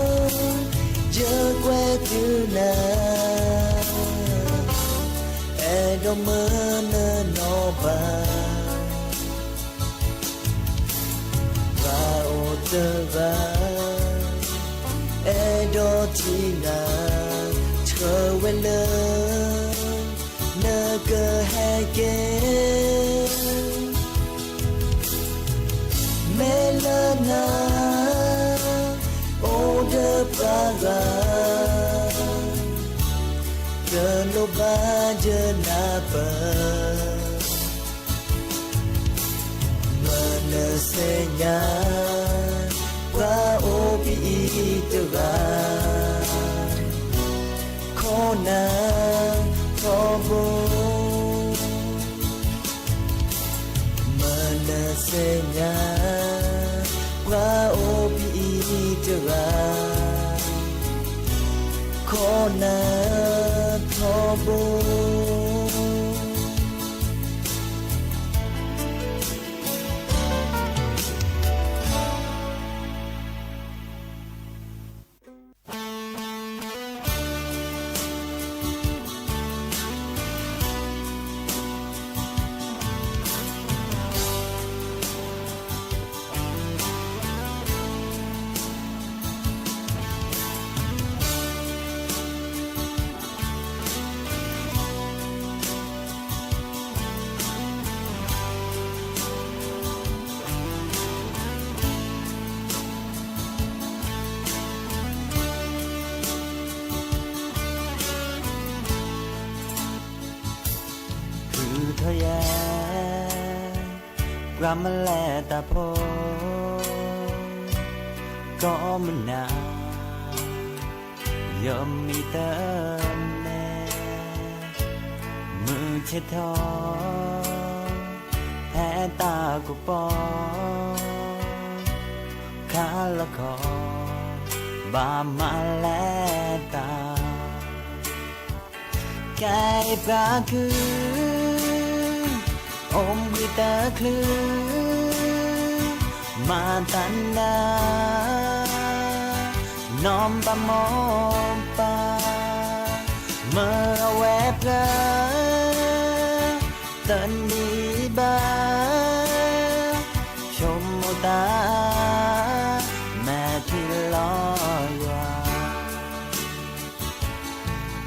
ယကွဲးတုၤနၤ, အဲၣ်ဒိးမၢနနီၢ်ဘၣ်, ပှၤအိၣ်တဂၤ အဲၣ်ဒိးထံၣ်နၤ, ဆှၢဝဲလၢ နကဟဲက့ၤ, မ့ၢ်လၢနၤ အိၣ်ဒီးပှၤဂၤ, တလိၣ်ဘၣ်ယနၢ်ပၢၢ်, မနုၤသ့ၣ်ညါ ပှၤအိၣ်ဖဲအံၤတဂၤ, ခိၣ်နၢ်ထီဘိ မနုၤသ့ၣ်ညါ ပှၤအိၣ်ဖဲအံၤတဂၤ, ခိၣ်နၢ်ထီဘိ. ဃုထီၣ်ယဲၢ် ပှၤမၤလဲၤတၢ်ဖိ ကီမနၤ ယမံၤတၢ်နဲ မုၢ်ဆ့ၣ်ထီၣ် ဖဲတၢ်ကပီၤ ခါလီၤခီ ဘၣ်မၤလဲၤတၢ် ကဲပှၤကုၢ် အိၣ်ဘှံးတချုး မၤတၢ်နၢ နီၢ်ဘၣ်မိၢ်ပၢ် မၢအဝဲပှၤ တနံၤဘၣ် ဆိကမိၣ်တၢ် မဲာ်ထံလီၤယွၤ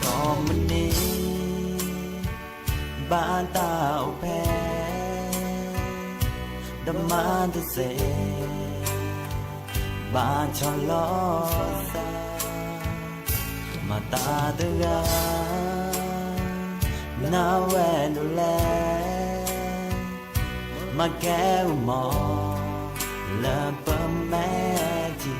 ကိးမုၢ်နံၤ ဘၣ်တၢ်အိၣ်ဖျဲၣ် ဒီးမၤတစဲး ဘၣ်ဆီၣ်လီၤသး မၤတၢ်တဂၤ နဝဲဒၣ်လဲၣ် မၤကဲအမီၤ လၢပမဲာ်ထံ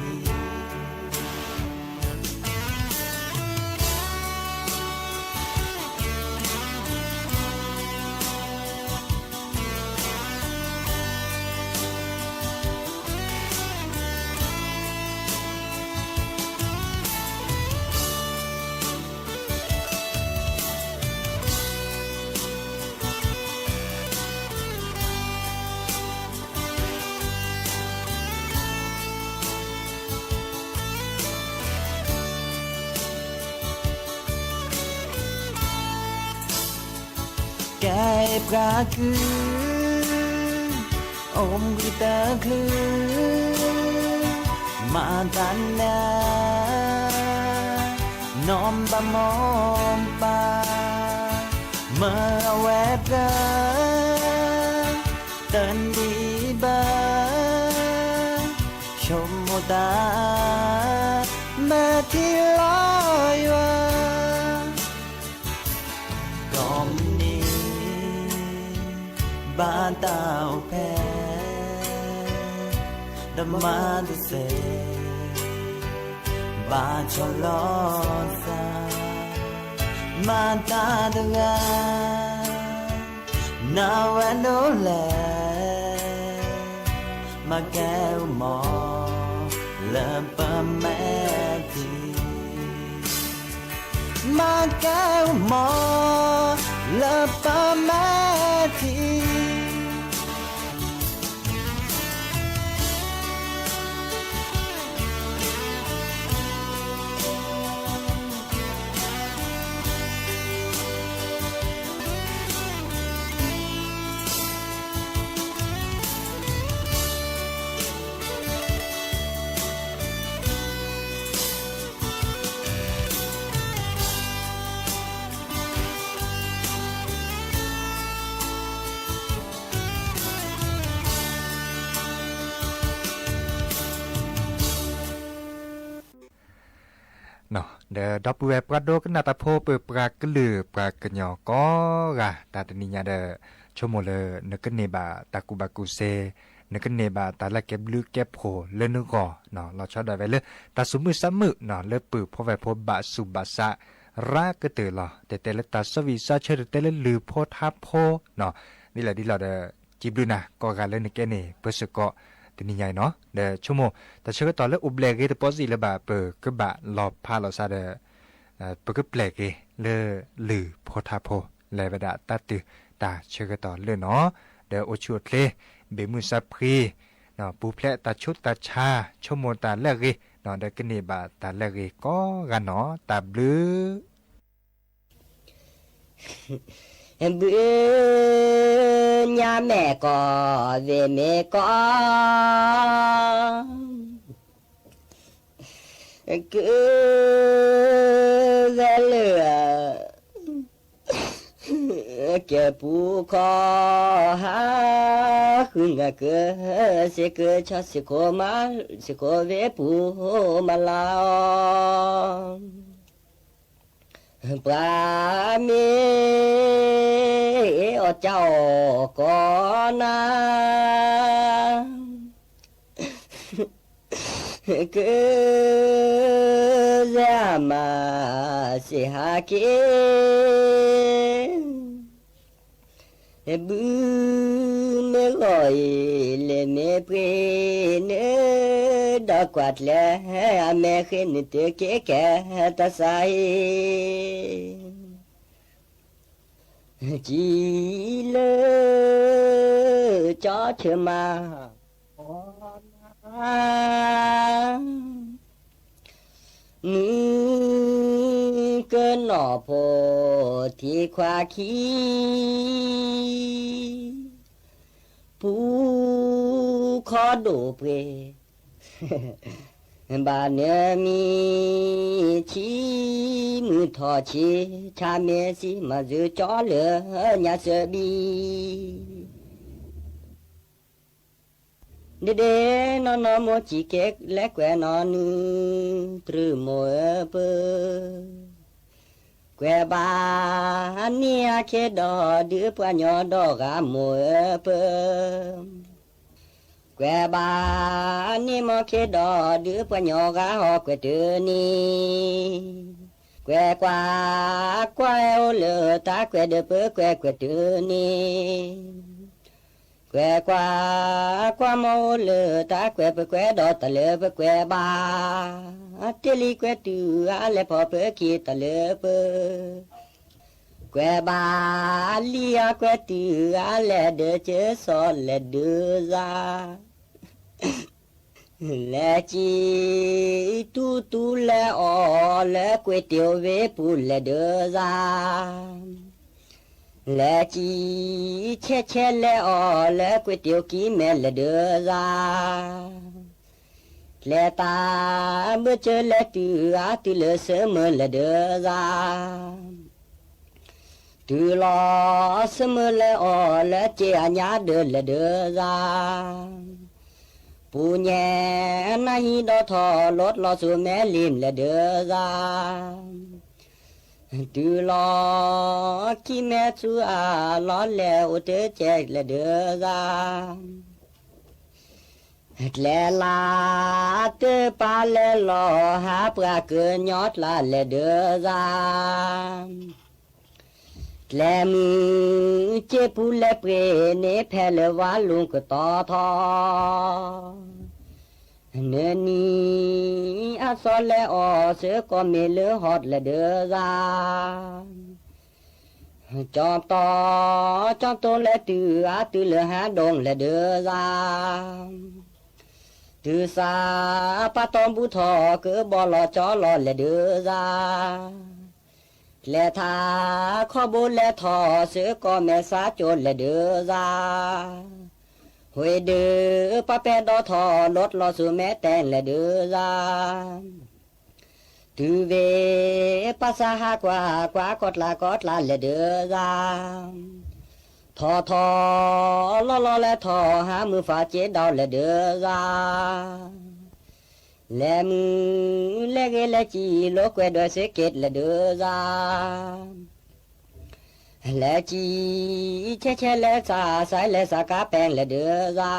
ကဲပှၤကုၢ် အိၣ်ဘှံးတချုး မၤတၢ်နၢ နီၢ်ဘၣ်မိၢ်ပၢ် မၢအဝဲပှၤ တနံၤဘၣ် ဆိကမိၣ်တၢ် မဲာ်ထံလီၤယွၤ ကိးမုၢ်နံၤ ဘၣ်တၢ်အိၣ်ဖျဲၣ် ဒီးမၤတစဲး ဘၣ်ဆီၣ်လီၤသး မၤတၢ်တဂၤ နဝဲဒၣ်လဲၣ် မၤကဲအမီၤ လၢပမဲာ်ထံ မၤကဲအမီၤ လၢပမဲာ်ထံ ဒီးဒီပုၢ်ဝဲၢ်ပှၤဒိကနၣ်တၢ်ဖိ ပပှၤကလုာ်ပှၤကညီကိးဂၤ တၢ်တနံၤညါဒီး ဆိကမိၣ်လၢနကန့ၢ်ဘၣ်တၢ်ကူၣ်ဘၣ်ကူၣ်သ့, နကန့ၢ်ဘၣ်တၢ်လၢကဲဘျုးကဲဖှိၣ်လၢနဂီၢ်, လီၤဆီဒၣ်ဝဲလၢ တၢ်သူၣ်မုာ်သးမုာ် လၢပုၢ်ဖိဝဲၢ်ဖိဘၣ်ဆူးဘၣ်ဆါ ရၤကတၢၢ်လီၤ. တတဲလၢတၢ်ဆီၣ်ဝံၣ်ဆီၣ်ဆၢ တတဲလၢလုၢ်ဖိထါဖိ ဒ်လဲၣ်ဒ်လဲၣ်ဒီး စံးဘျုးနၤ ကိးဂၤလၢနကဲန့ၣ် ပၢဆၢကီး တနံၤညါအံၤနီၤ. ဒီးဆိကမိၣ် တၢ်ဆၢကတီၢ်လၢအိၣ်ဘျဲၣ်ဂ့ၤတပီစံးလၢၤဘၣ် ပကဘၣ်လီၤဖးလီၤစၢ်ဒီး ပကပျဲၢ်က့ၤလၢလုၢ်ဖိထါဖိ လဲၤဝဲဒၣ်တၢ်တုၤတၢ်ဆၢကတီၢ်လၢနီၤ, ဒီးအိၣ်ဆူၣ်အိၣ်ချ့ ဘၣ်မုာ်စၢ်ဖှံ ပူၤဖျဲးတၢ်ဆူးတၢ်ဆါ ဆိကမိၣ်တၢ်လၢအဂ့ၤ ဒီးကန့ၢ်ဘၣ်တၢ်လၢအဂ့ၤကိးဂၤနီၤ တၢ်ဘျုး ဘုညါမဲာ်ကီၢ် ဝ့ၢ်မ့ၢ်ကီၢ် ကုၢ်ဝဲလၢ ကဲပူၤခီဟး ဃုနၢ်ကၢ စ့ကၢဆီ စ့ခိၣ်မး စ့ခိၣ်ဝ့ၢ်ပူၤမၤလၤအီၤ ပှၤမ့ၢ်အီၣ်ကၠီအီၣ်ကီးနၤ ကၢ်စဲအမၤစ့ဟးက့ၤ ကၢ် ဘုမ့ၢ်ဂီၤအံၤ လဲၤမ့ၢ်ပှ့ၤန့ၣ် ဒီးကွၢ်ကျဲ အမဲာ်ဃ့န့ၣ်တက့ၢ်ကဲတစးအံၤ ကံလၢ ကၠီဆၢမၤ မုၢ်ကနီၢ်ဖိ ထံခွါခံ ပူခီဒိၣ်ပှ့ၤ ဘၣ်နၢမံၤဆံး မုၢ်ထီၣ်ဆံး ဆါမ့ၢ်ဆံး မၤစၢၤကၠီလၢညါစၢၤဘံ ဒ့ဒ့နီၢ်နီၢ်မိၢ်စံးက့ၤလဲၤကွဲးနီၢ်နုၢ်တြူၢ်မိၢ်ဧၢပၢ, ကွဲးဘၣ်န့ၢ်အခံဒီး ဒုးပှၤညီဒီဂၤမိၢ်ဧၢပၢ, ကွဲးဘၣ်န့ၢ်မိၢ်ခံဒီး ဒုးပှၤညီဂၤဟီၣ်ကွဲးတုၤန့ၣ်, ကွဲးကွၢ်ကွၢ်အဲၣ်အိၣ်လၢတၢ်ကွဲးဒီး ပကွဲးကွဲးတုၤန့ၣ် ကွဲးကွၢ်ကွၢ် မိၢ်အိၣ်လၢတၢ်ကွဲး ပကွဲးဒီးတၢ်လၢပကွဲးဘၣ်, တ့ၢ်လံကွဲးတုၤအါလဲၣ် ဖီၣ်ပခံတၢ်လၢပ ကွဲးဘၣ်လံအကွဲးတုၤအါလဲၣ်ဒီး ကစီၣ်လဲၤဒုးစါ လဲၤကံ တူတူလဲၤအီၣ်လၢ ကွ့တ့ၢ်ဝ့ပူၤလဲၤဒုးစါ, လဲၤကံ ဆဲးဆဲးလဲၤအီၣ်လၢ ကွ့တ့ၢ်ကံမဲလဲၤဒုးစါ, ကျဲၤတၢ်ဘၢၣ်စၢၤလဲၤတုၤအါ တုၤလၢစၢမုၢ်လဲၤဒုးစါ တုၤလီၤစၢမုၢ်လဲၤအီၣ်လၢ က့အညါဒုးလဲၤဒုးစါ, ပူၤညဲနၢ်ဟံၣ်ဒီးထီၣ် လိၣ်လီၤဆူမဲလံလဲၤဒုးစါ, တုၤလီၤကံမဲဆူအလီၢ်လဲၤ အိၣ်တကဲးလဲၤဒုးစါ ကျဲၤလါတပၤလဲၤလီၤ ဟးပှၤကညီကျါလဲၤဒုးစါ, ကျဲၤမုၢ်က့ပူၤလဲၤပှ့ၤန့ၣ် ဖဲလၢဝါလူၤကတီၤထီၣ်, နနံၤအသီလဲၤအီၣ် စ့ၢ်ကီးမ့ၢ်လၢဟီၣ်လဲၤဒုးစါ ကၠီတီ ကၠီတိလဲၤတုၤအါ တုၤလၢဟးဒိၣ်လဲၤဒုးစါ, တုၤစါပၢ်တီဘူၣ်ထီၣ် ကဘီလီၤကၠီလီၤလဲၤဒုးစါ, ကျဲၤထါခီဘိလဲၤထီၣ် စ့ၢ်ကီးမဲာ်ဆါကၠိလဲၤဒုးစါ, ဟူးဒုးပၢ်ပဲာ်ဒီးထီၣ် လိၣ်လီၤဆူမဲာ်တဲလဲၤဒုးစါ တုၤဝဲပၢ်စၢ်ဟးကွၢ်ကွၢ် ကီၢ်ကျါကီၢ်ကျါလဲၤဒုးစါ, ထီၣ်ထီၣ်လီၢ်လီၢ်လဲၤထီၣ် ဟးမုၢ်ဖးက့ဒီးလဲၤဒုးစါ, လဲၤမုၢ်လဲၤဂ့ၤလဲၤကံ လိာ်ကွဲဒွဲးစ့က့လဲၤဒုးစါ, လဲၤကံ ဆဲးဆဲးလဲၤစး စဲးလဲၤစးကါပဲလဲၤဒုးစါ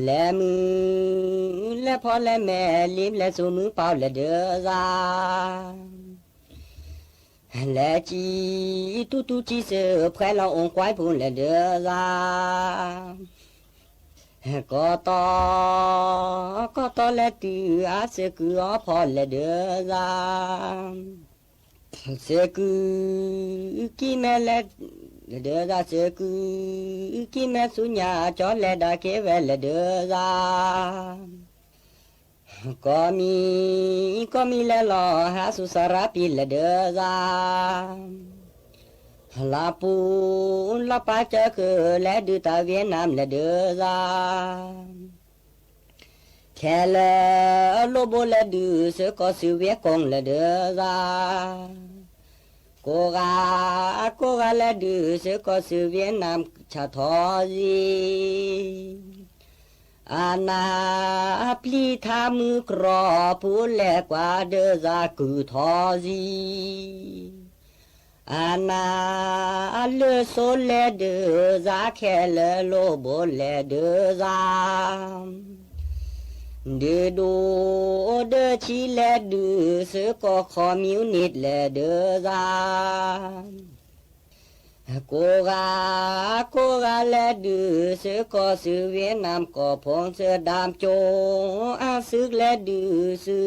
လဲၤမုၢ်လဲၤဖီလဲၤမဲာ် လံလဲၤဆူမုၢ်ပီၣ်လဲၤဒုးစါ, လဲၤကံ တူတူကံစၢၢ် ဖှဲလီၤအိၣ်ကွၢ်ပူၤလဲၤဒုးစါ, ကီၢ်တီ ကီၢ်တီလဲၤတုၤအါ စၢကုအီၣ်ဖီလဲၤဒုးစါ စၢကုကံမဲလဲၤဒုးစါ, စၢကုကံမဲဆူညါ ကၠီလဲၤဒၣ်က့ၤဝဲလဲၤဒုးစါ, ကီၢ်မံ ကီၢ်မံလဲၤလီၤ ဟးဆူစရၤပံလဲၤဒုးစါ, လါပူၤလါပၢ်ကၢဃုာ် လဲၤဒုးတၢ်ဝ့ၢ်နၢမ်လဲၤဒုးစါ ခဲလၢာ်လိၣ်ဘိလဲၤဒုး စ့ၢ်ကီးဆူဝ့ၢ်ကိၣ်လဲၤဒုးစါ, ကိးဂၤ ကိးဂၤလဲၤဒုး စ့ၢ်ကီးဆူဝ့ၢ်နၢမ်ဆၣ်ထီၣ်စံ, အနၢ်ပျံၤထါမုၢ်ကြီ ပူၤလဲၤကွၢ်ဒုးစါ ကုၢ်ထီၣ်စံ အနၢ်လၢစိလဲၤဒုးစါ ခဲလၢာ်လိၣ်ဘိလဲၤဒုးစါ, ဒုးဒိၣ်ဒုးဆံးလဲၤဒုး စ့ၢ်ကီးခီမံနံးလဲၤဒုးစါ, ကိးဂၤ ကိးဂၤလဲၤဒုးဆူကီၢ်ဆူဝ့ၢ်နၢမ်ကီၢ်ဖိဆူဒၢမ်ကၠိ အါစုလဲၤဒုးဆူ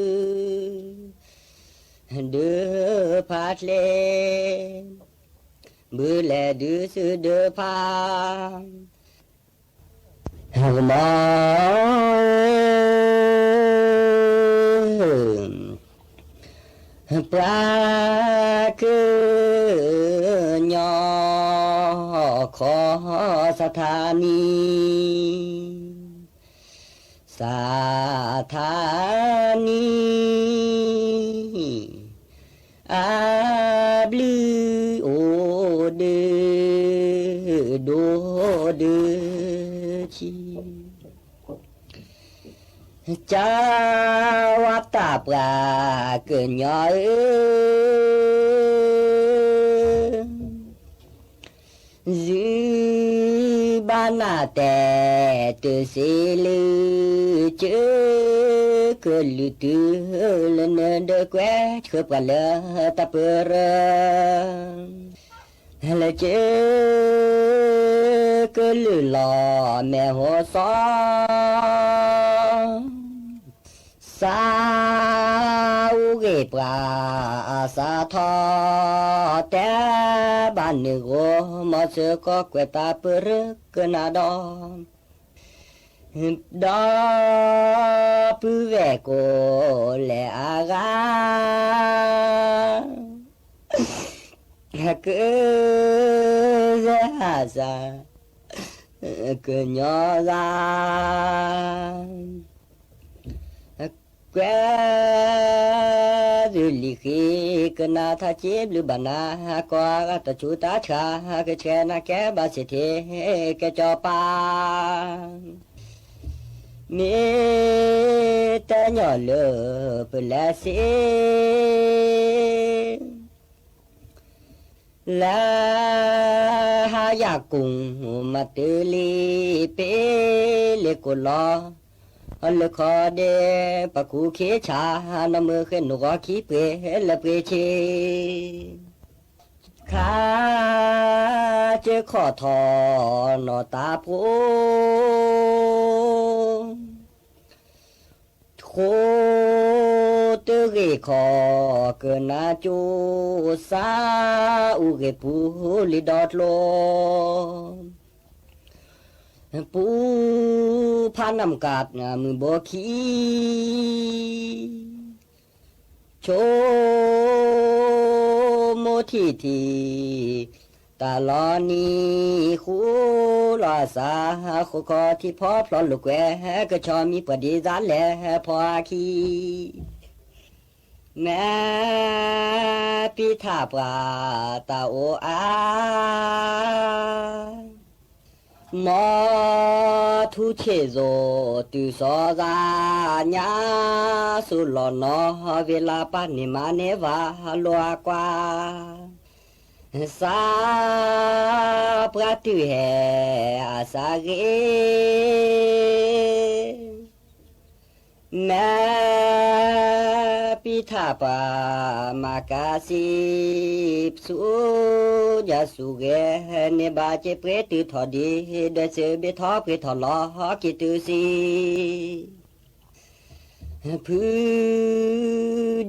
ဒုးဖးချ့ ဘုလဲၤဒုးဆူဒုးဖး ကမီၤ ပှၤကညီ ခီစထါနံၤ စထါနံၤ အဘျုးအိၣ်ဒုး ဒိၣ်ဒုးဆံး ကဝၤတၢ်ပှၤကညီဧၢ ယုၢ်ဘၣ်နၤတဲာ်တုၤစ့လၢ ကၢကလုာ်တုၤ လၢနၢၤဒီးကွဲဆှၢပှၤလၢတၢ်ပၢရၢ လၢကၢကလုာ်လီၤမဲာ်ဟိစီ စးအူဂ့ၤပှၤအစးထီၣ် တဲဘၣ်နုာ်ဂီၤ မီၤစၢၤကီၢ်ကွဲးတၢ်ပၢရၢကနၣ်ဒီး ဒီပုၢ်ဝဲၢ်ကိးလဲၣ်အဂၤ ကယဲၢ်အစၢ ကညီဂၤ ကွဲးသုလံာ်ဃံ ကနၣ်ထါစ့ဘျုးဘၣ်နၤ ကိးဂၤတဆူတၢ်ဆါ ကဆှဲနၤကဲဘၣ်စ့ထံ ကဲစီၤပၤ မ့ၢ်တဲညီလၢပလဲၤစ့ လၢဟါယၤကိၢ်မၤတၢ်လံ ပ့လ့ကိၣ်လီၤ လၢခီဒ့ ပှၤကူၣ်ခ့ဆါ နီၢ်မုၢ်ဃ့ၢ်နူၢ်ဂီၤခံပှ့ၤလၢပှ့ၤဆ့ ခါ ကၢခီၣ်ထီၣ်နီၢ်တၢ်ဖိ ဃိတဂ့ၤခီ ကနၣ်ကၠိ စးအူဂ့ၤပူၤလံဒီကျိ ပူဖးနၢ်ကၣ်မုၢ်ဘိခံ ဆိမိၣ်ထံၣ်ထံၣ် တၢ်လီၤနံၤဃူလီၤအစး ဃိခီထံဖီဖျီလိာ်ကွဲ ကဆီမံၤပှၤဒံးစးလဲၤဖီအခံ မ့ၢ်ပံထၣ်ပှၤတၢ်အိၣ်အါ မ်ထူဆ့ၣ်စိၤတုၤစီၤစါ ညါစိၤလီၤနီၤ ဝ့လၢပၢ်န့ၣ်မၤန့ၢ်ဝၤလိာ်အကွၢ် စးပှၤတုၤဟဲအစးဂ့ၤ မ့ၢ်ပံထၣ်ပှၤမၤကၤစံး ဆူညါဆူဂဲၤ န့ၢ်ဘၣ်စ့ပှ့ၤတုၤထီၣ်ဒံး ဒွဲၣ်စၢၤဘ့ၣ်ထီၣ်ပှ့ၤထီၣ်လီၤက့ၤတုၤစံး ဖု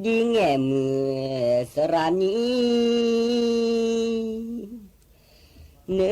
ဒံငဲၢ်မုၢ်သရၣ်နံၤ နၢ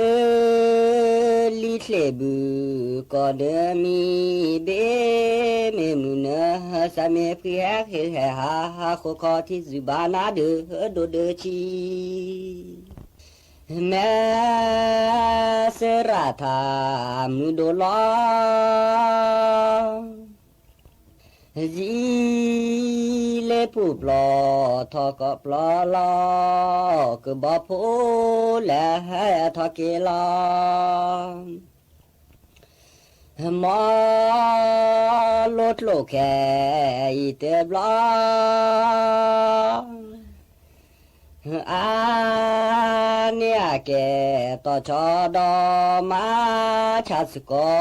လံချ့ဘုၣ်ကီၢ်နၢမံၤ ဘ့ၣ်မ့ၢ်မုၢ်နၢ စးမ့ၢ်ဖှံဟဲဃ့ဟဲဟး ဃိခီထံစူၤဘၣ်နၤဒၢဒိၣ်ဒၢဆံး မ့ၢ်စရၣ်ထၣ်မုၢ်ဒိၣ်လီၤ ယံၤလၢပူၤပျီထီၣ်ကီၢ်ပျီလီၤ ကဘီဖိလဲၤထီၣ်က့ၤလီၤ မ်လိၣ်ကျိၣ်ခဲအံၤတဘျီ အါန့ၢ်အကဲတီၤဆီဒီးမၤဆါစ့ၢ်ကီး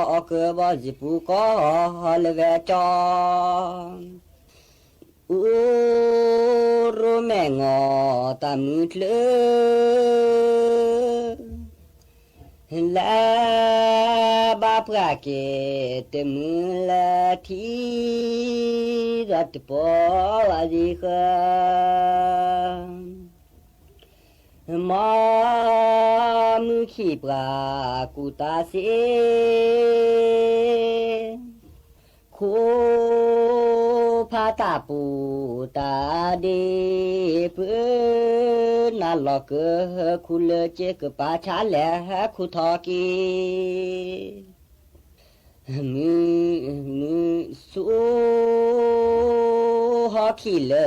အီၣ်ကဘီစံးပူၤကီၢ်လၢဝဲကၠီ အူရိမဲာ်ငီၢ်တၢ်မုၢ်ကျၢၤ လၢဘၣ်ပှၤက့ၤတမုၢ်လၢထံ ဒီးတပိာ်ဝဲဒံးဃၢ မ်မုၢ်ခံပှၤကူၣ်တၢ်စ့ ခိၣ်ဖးတၢ်ပူၤတၢ်ဒ့ ပုၢ်နၤလီၤကၢ ခူလၢက့ကပၤဆါလဲၣ် ခူထီၣ်က့ၤ မုၢ် မုၢ်ဆူ ဟီၣ်ခံလၢ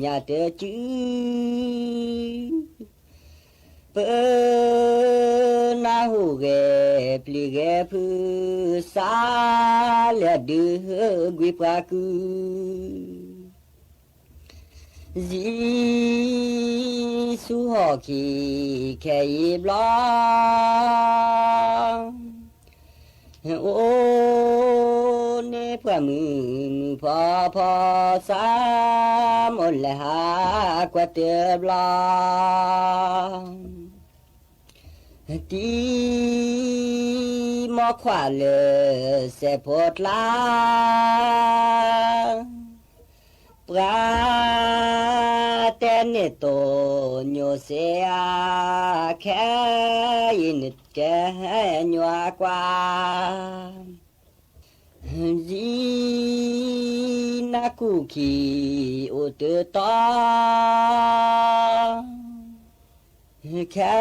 ညါတစု ပုၢ်နၤဟူးဂဲၤပျံၤဂဲၤဖုး စးလဲၤဒုးကွံာ်ပှၤကုၢ် ယံၤဆူဟီၣ်ခံခဲအံၤဘျီ အိၣ်န့ၢ်ပှၤမုၣ်မုၣ်ဖီဖီ စးမိၢ်လဲၤဟးကွၢ်တဘျီ တံၤမီၢ်ခွါလၢစဲးဖိကျါ ပှၤတဲန့ၢ်တိၢ်ညိၣ်စ့ဧါ ခဲအံၤန့ၣ်ကဲညိၣ်အကွၢ် ယံၤနၢ်ကူၣ်ခံအိၣ်တတီၤ ခဲ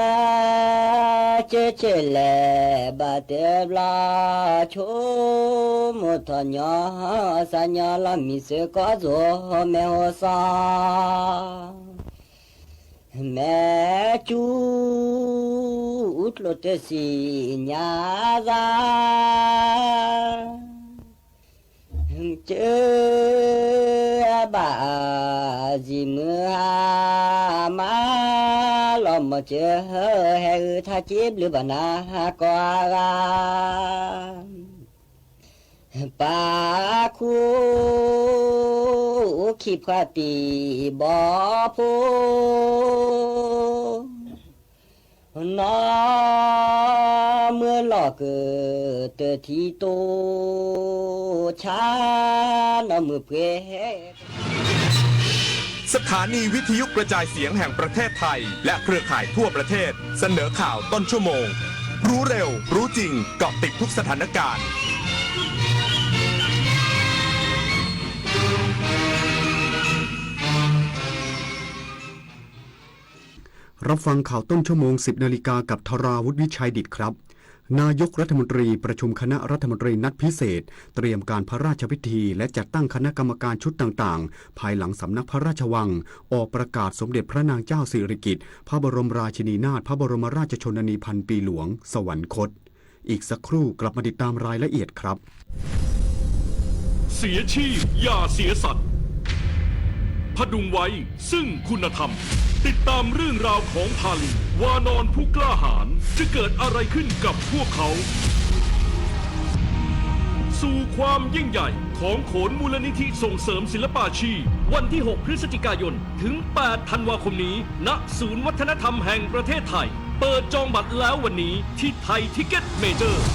ကၢကၢလဲၤဘၣ်တဘျီ ဆိကမိၣ်ထီၣ်ညီစၢ်ညီလီၤ မံၤစၢၤကီၢ်စိ မဲာ်ဟိစီ မဲာ်ကၠူ အူကျိၤတဆံညါသး ကၢအဘၣ် ယံၤမုၢ်ဟါမးလီၤ မ့ၢ်ကၢဟဲအုးထါက့ဘျုးဘၣ်နၤ ကိးဂၤ ပၢ်ခူ အိၣ်ခံဖှၢ်တံၤဘီဖိ နီၢ်မုၢ်လီၤကၢၢ်တထံၣ်တိၢ် ဆါနီၢ်မုၢ်ပှဲၤ สถานีวิทยุกระจายเสียงแห่งประเทศไทย และเครือข่ายทั่วประเทศ เสนอข่าวต้นชั่วโมง รู้เร็ว รู้จริง เกาะติดทุกสถานการณ์ รับฟังข่าวต้นชั่วโมง สิบนาฬิกา กับธราวุฒิ วิชัยดิษฐครับ นายกรัฐมนตรีประชุมคณะรัฐมนตรีนัดพิเศษ เตรียมการพระราชพิธี และจัดตั้งคณะกรรมการชุดต่างๆ ภายหลังสำนักพระราชวัง ออกประกาศสมเด็จพระนางเจ้าสิริกิติ์ พระบรมราชินีนาถ พระบรมราชชนนีพันปีหลวง สวรรคต อีกสักครู่กลับมาติดตามรายละเอียดครับ เสียชีพอย่าเสียสัตว์ ผดุงไว้ซึ่งคุณธรรม ติดตามเรื่องราวของทาลีวานอนผู้กล้าหาญ จะเกิดอะไรขึ้นกับพวกเขา สู่ความยิ่งใหญ่ของโขนมูลนิธิส่งเสริมศิลปาชีพ วันที่ หก พฤศจิกายน ถึง แปด ธันวาคมนี้ ณ ศูนย์วัฒนธรรมแห่งประเทศไทย เปิดจองบัตรแล้ววันนี้ที่ไทยทิกเก็ตเมเจอร์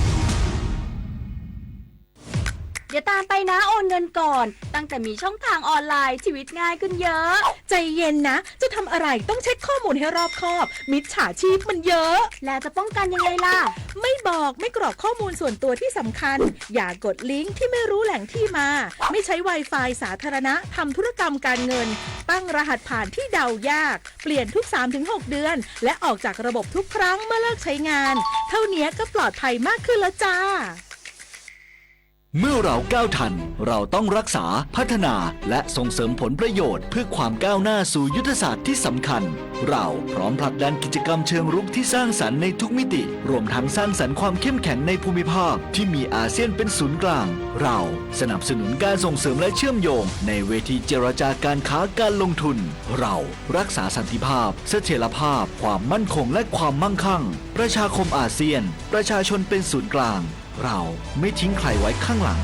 เดี๋ยวตามไปนะ โอนเงินก่อน ตั้งแต่มีช่องทางออนไลน์ ชีวิตง่ายขึ้นเยอะ ใจเย็นนะ จะทำอะไรต้องเช็คข้อมูลให้รอบคอบ มิจฉาชีพมันเยอะ แล้วจะป้องกันยังไงล่ะ ไม่บอก ไม่กรอกข้อมูลส่วนตัวที่สำคัญ อย่ากดลิงก์ที่ไม่รู้แหล่งที่มา ไม่ใช้ Wi-Fi สาธารณะ ทำธุรกรรมการเงิน ตั้งรหัสผ่านที่เดายาก เปลี่ยนทุก สามถึงหก เดือน และออกจากระบบทุกครั้งเมื่อเลิกใช้งาน เท่านี้ก็ปลอดภัยมากขึ้นแล้วจ้า เมื่อเราก้าวทัน เราต้องรักษา พัฒนา และส่งเสริมผลประโยชน์เพื่อความก้าวหน้าสู่ยุทธศาสตร์ที่สำคัญ เราพร้อมผลักดันกิจกรรมเชิงรุกที่สร้างสรรค์ในทุกมิติ รวมทั้งสร้างสรรค์ความเข้มแข็งในภูมิภาคที่มีอาเซียนเป็นศูนย์กลาง เราสนับสนุนการส่งเสริมและเชื่อมโยงในเวทีเจรจาการค้าการลงทุน เรารักษาสันติภาพ เสถียรภาพ ความมั่นคงและความมั่งคั่ง ประชาคมอาเซียน ประชาชนเป็นศูนย์กลาง เราไม่ทิ้งใครไว้ข้างหลัง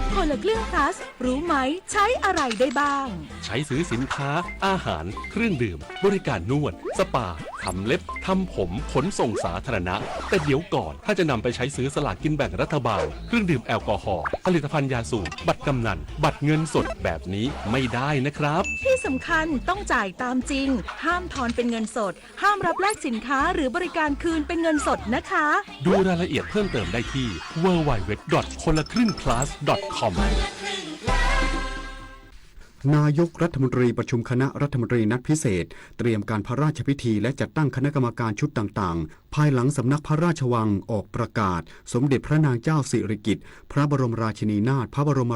ไท คนละครึ่ง plus รู้ไหม ใช้อะไรได้บ้าง ใช้ซื้อสินค้า อาหาร เครื่องดื่ม บริการนวด สปา ทำเล็บ ทำผม ขนส่งสาธารณะ แต่เดี๋ยวก่อน ถ้าจะนำไปใช้ซื้อสลากกินแบ่งรัฐบาล เครื่องดื่มแอลกอฮอล์ ผลิตภัณฑ์ยาสูบ บัตรกำนัล บัตรเงินสดแบบนี้ไม่ได้นะครับ ที่สำคัญต้องจ่ายตามจริง ห้ามทอนเป็นเงินสด ห้ามรับแลกสินค้าหรือบริการคืนเป็นเงินสดนะคะ ดูรายละเอียดเพิ่มเติมได้ที่ ดับเบิลยู ดับเบิลยู ดับเบิลยู ดอท คนละครึ่ง พลัส ดอท คอม นายกรัฐมนตรีประชุมคณะรัฐมนตรีนัดพิเศษ เตรียมการพระราชพิธีและจัดตั้งคณะกรรมการชุดต่างๆ ภายหลังสำนักพระราชวังออกประกาศ สมเด็จพระนางเจ้าสิริกิติ์ พระบรมราชินีนาถ พระบรม